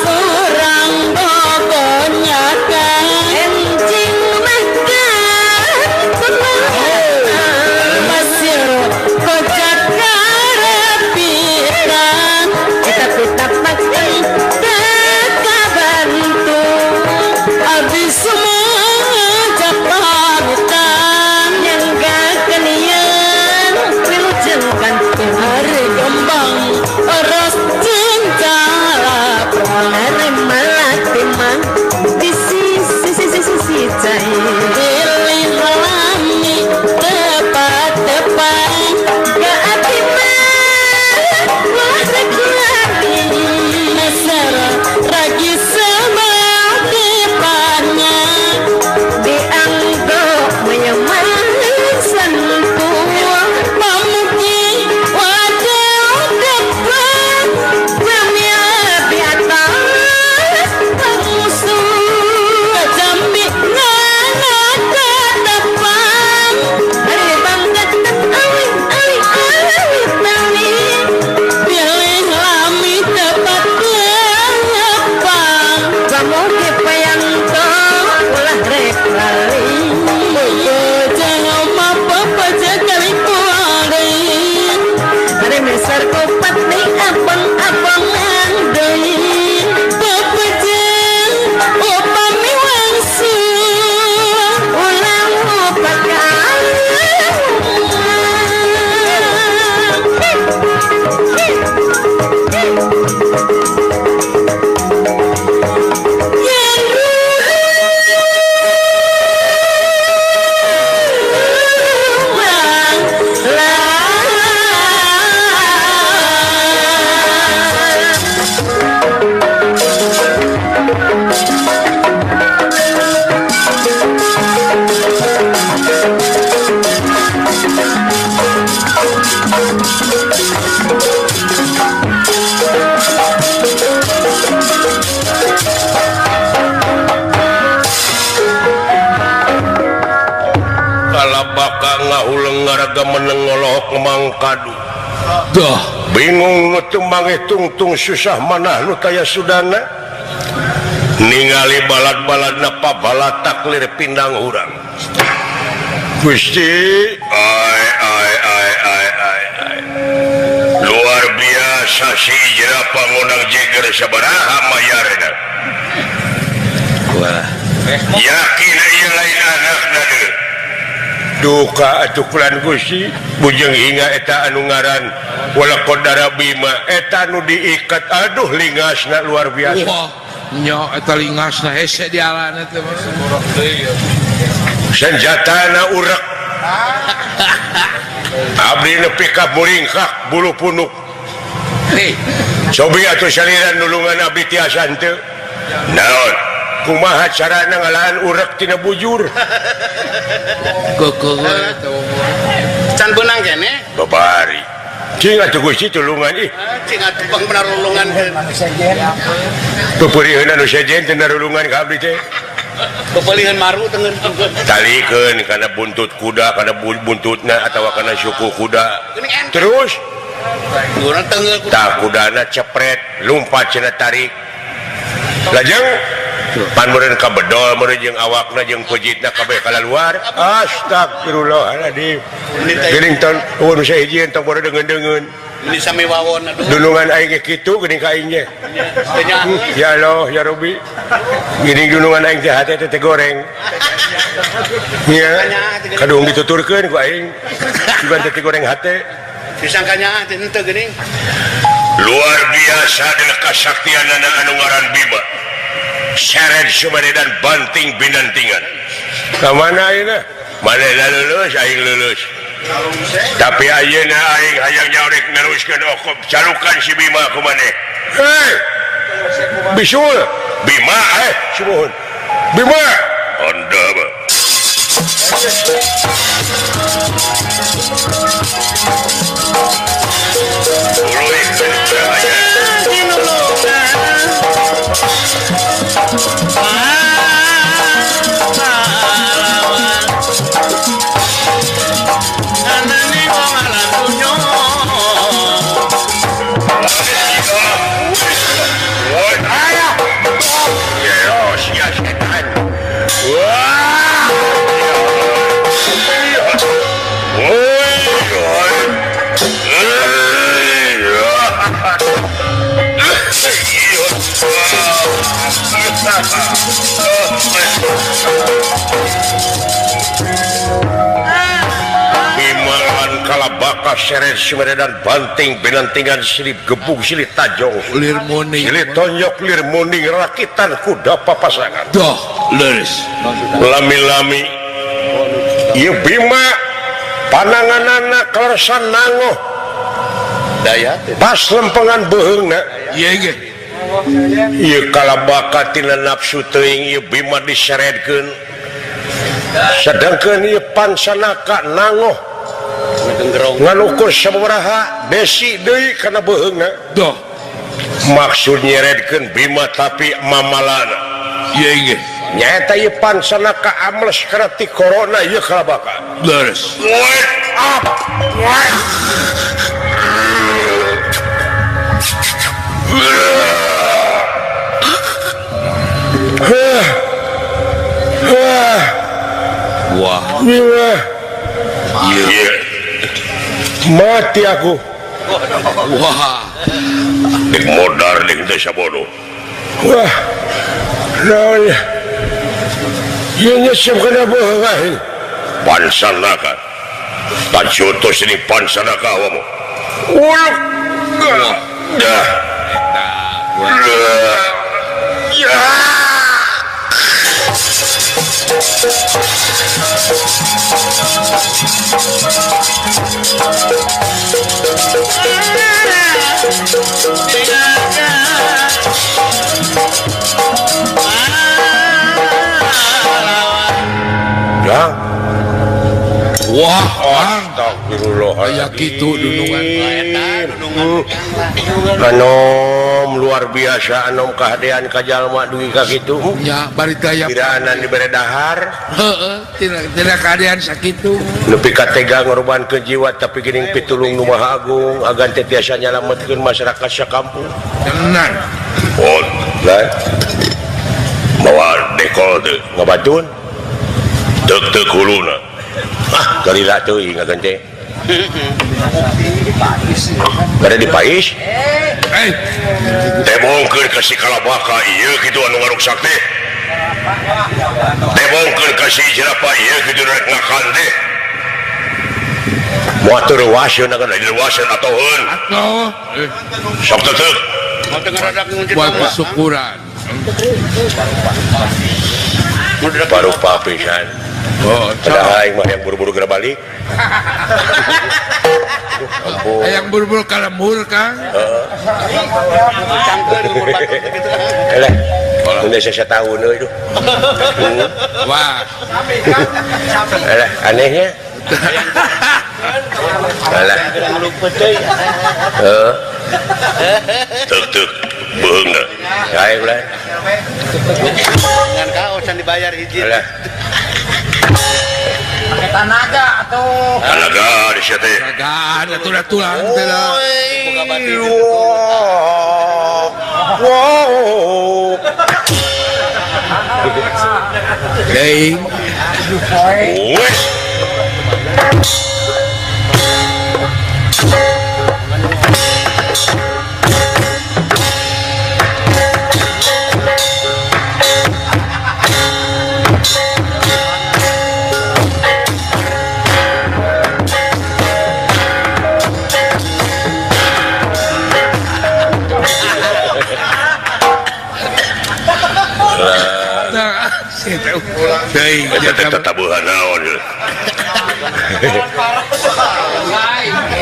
surang bogonyakan enjing Mangkadu bingung nutumange tungtung susah manah nu taya sudana ningali balad-baladna pabalat taklir pindang urang Gusti ai ai ai ai ai ai luar biasa si ijra pangonang jeger sabaraha mayarna wah yakin ieu lain anakna deui duka atuh kulan Gusti bujeng hingga eta anu ngaran wala qadara bima eta nu diikat aduh lingasna luar biasa. Wah, nya eta lingasna hese dialana teh senjatana urek abdi nepi ka muringkak bulu punuk. Hei, cobi atuh saliran nulungan abdi tiasa henteu. Naon? Kumaha carana ngalahan urek tina bujur? Can benang kene? Babari. Cing atuh Gusti tulungan ih. Cing atuh bang penarulungan. Peperiheun anu sejen teu narulungan ka abdi teh. Peperiheun maru tengen. Talikeun kana buntut kuda, kana buntutna atawa kana suku kuda. Terus Tak kudana cepret lumpat cenah tarik. Lajeng pan meureun ka bedol meureun jeung awakna jeung pejitna kabeh kalaluar. Astagfirullahaladzim. Geuning ton eueuh nu sahiji tong bodo deungeun-deungeun. Ini sami wawon aduh. Dunungan aing ge kitu geuning ka aing ge. Ya Allah ya Rabbi. Geuning dunungan aing teh hate teh goreng. Nya kadung dituturkeun ku aing. Cuman teh goreng hate. Disangkanya teh henteu geuning. Luar biasa dina kasaktianana anu ngaran Bima. Seret sumaredan banting binantingan. Ka mana ayeuna? Manehna lulus aing lulus. Tapi ayeuna aing hayang nyaurek neruskeun okop calukan si Bima ku maneh. Hei! Bisul! Bima sumuhun. Bima! Anda mah. Bimalan kalabaka seret sumeredan banting benantingan silip gebuk silih tajong lir muning silih tonjok lir muning rakitan kuda papasangan doh leres lami-lami ieu Bima pananganana kaleresan nangoh daya pas lempengan beuheungna ieu ge ieu kalabaka tina nafsu teuing ieu Bima diseretkeun sedangkeun ieu Pancanaka nangoh ngalukur sabaraha besi deui kana beuheungna doh maksud nyeretkeun Bima tapi mamalana ieu ge nyaeta ieu Pancanaka amles kana ti corona ieu kalabaka leres wake up wah iya mati aku wah dek modar dek teh sabodo wah naon ieu nyesep kana beuheung aing Pancanaka pacutus ini Pancanaka awamu uluk dah ya. Ya. Wah, astagfirullah. Aya kitu dunungan. Anom luar biasa anom kahadean ka jalma dugi ka kitu. Nya bari daya piraanan dibere dahar. Heeh, tina kahadean sakitu. Nepi ka tega ngorbankeun jiwa tapi geuning pitulung nu Maha Agung agan teu tiasa nyalametkeun masyarakat sakampung. Tenan. Oh, lah. Mawa dekol teu ngabatun. Teuk-teuk huluna. Ah, galila teuing agan teh. Bade dipais? Eh, tebongkeun ka si Kalabaka ieu kitu anu ngaruksak teh. Tebongkeun ka si Jerapa ieu kitu rek ngakan teh. Moal teu reuaseun agan lain reuaseun atoheun. Atoh. Sok teuk. Buat syukuran. Parupa pisan. Oh, padahal aing mah yang buru-buru geura balik. Hayang buru-buru ka lembur, Kang. Heeh. Eleh, mun satahun euy duh. Wah. Eleh, anehnya. Alah. Heeh. Teuk-teuk beuheungna. Aing ulah. Ngan kaos can dibayar hiji. Alah. Tanaga atuh. Tanaga di sia teh. Tanaga atuh tulang teh lah. Wow. Deui. Wes.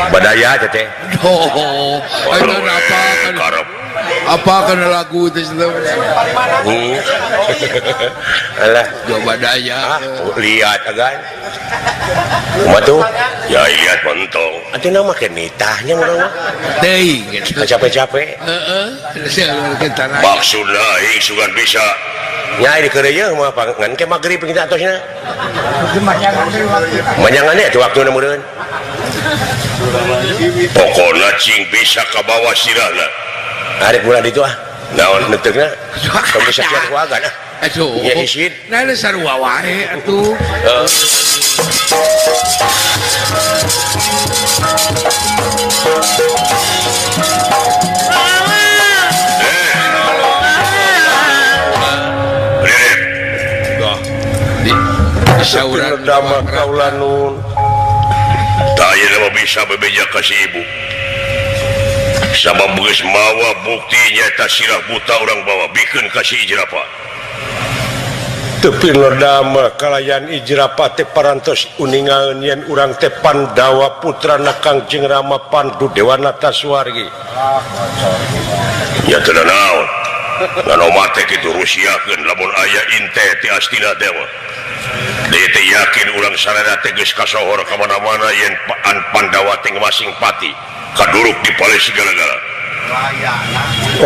Badaya teh. Oh, apa kana lagu teh Alah, badaya. Lihat agan. Kumaha tuh? Ya lihat mentong. Atuh nama make nitahnya urang mah. Teuing gitu. Capek-capek. Heeh. Maksudna aing sugan bisa. Nya di kerja mah ngan ke magrib kita atosna. Manyangan teh waktuna meureun. Pokona cing bisa ka bawah sirahna. Arek bulan ditu ah. Naon neuteukna? Tong bisa kieu ku agan ah. Aduh. Ya isin. Nah sarua wae atuh. Sauran dama kaula nun. Tah mah bisa bebeja ka si ibu. Sabab geus mawa bukti nyaeta sirah buta urang bawa bikeun ka si Ijrapa. Tepi lodama kalayan Ijrapa teh parantos uningaeun yen urang teh Pandawa putrana Kangjeng Rama Pandu Dewanata Suwargi. Ya teu naon. Ngan omat teh kitu rusiakeun lamun aya inte ti Astina dewa. Dia teh yakin urang sarana teh geus kasohor ka mana-mana yen Pandawa teh masing pati kaduruk di palih segala-gala.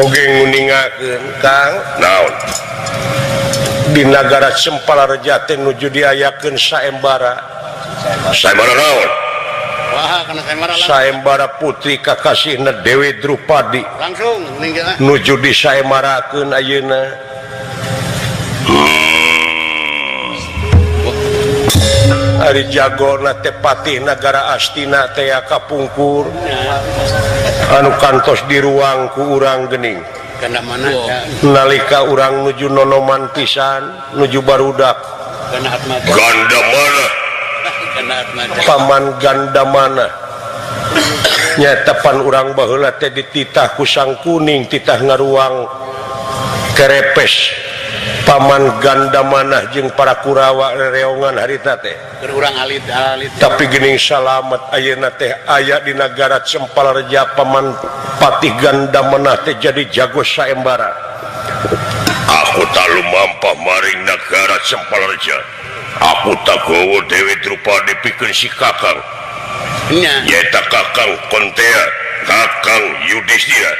Oge nguningakeun Kang. Naon? Di nagara Sempalareja teh nuju diayakeun saembara. Saembara naon? Wah, kana saembara. Saembara putri kakasihna Dewi Drupadi. Langsung ninggal. Nuju disaembarakeun ayeuna. Ari jagona teh patih nagara Astina teh kapungkur anu kantos di ruang ku urang geuning. Nalika urang nuju nonoman pisan nuju barudak Gandamana paman Gandamana nyaeta pan urang baheula teh dititah ku Sang Kuning titah ngaruang kerepes paman Gandamana jeung para Kurawa rereongan harita teh urang alit-alit. Tapi geuning salamet ayeuna teh aya di nagara Sempalareja paman Patih Gandamana teh jadi jago saembara. Aku tak lumampah maring nagara Sempalareja. Aku tak gowo Dewi Drupadi pikeun si Kakang. Nya. Nyaeta Kakang Kontea, Kakang Yudhistira.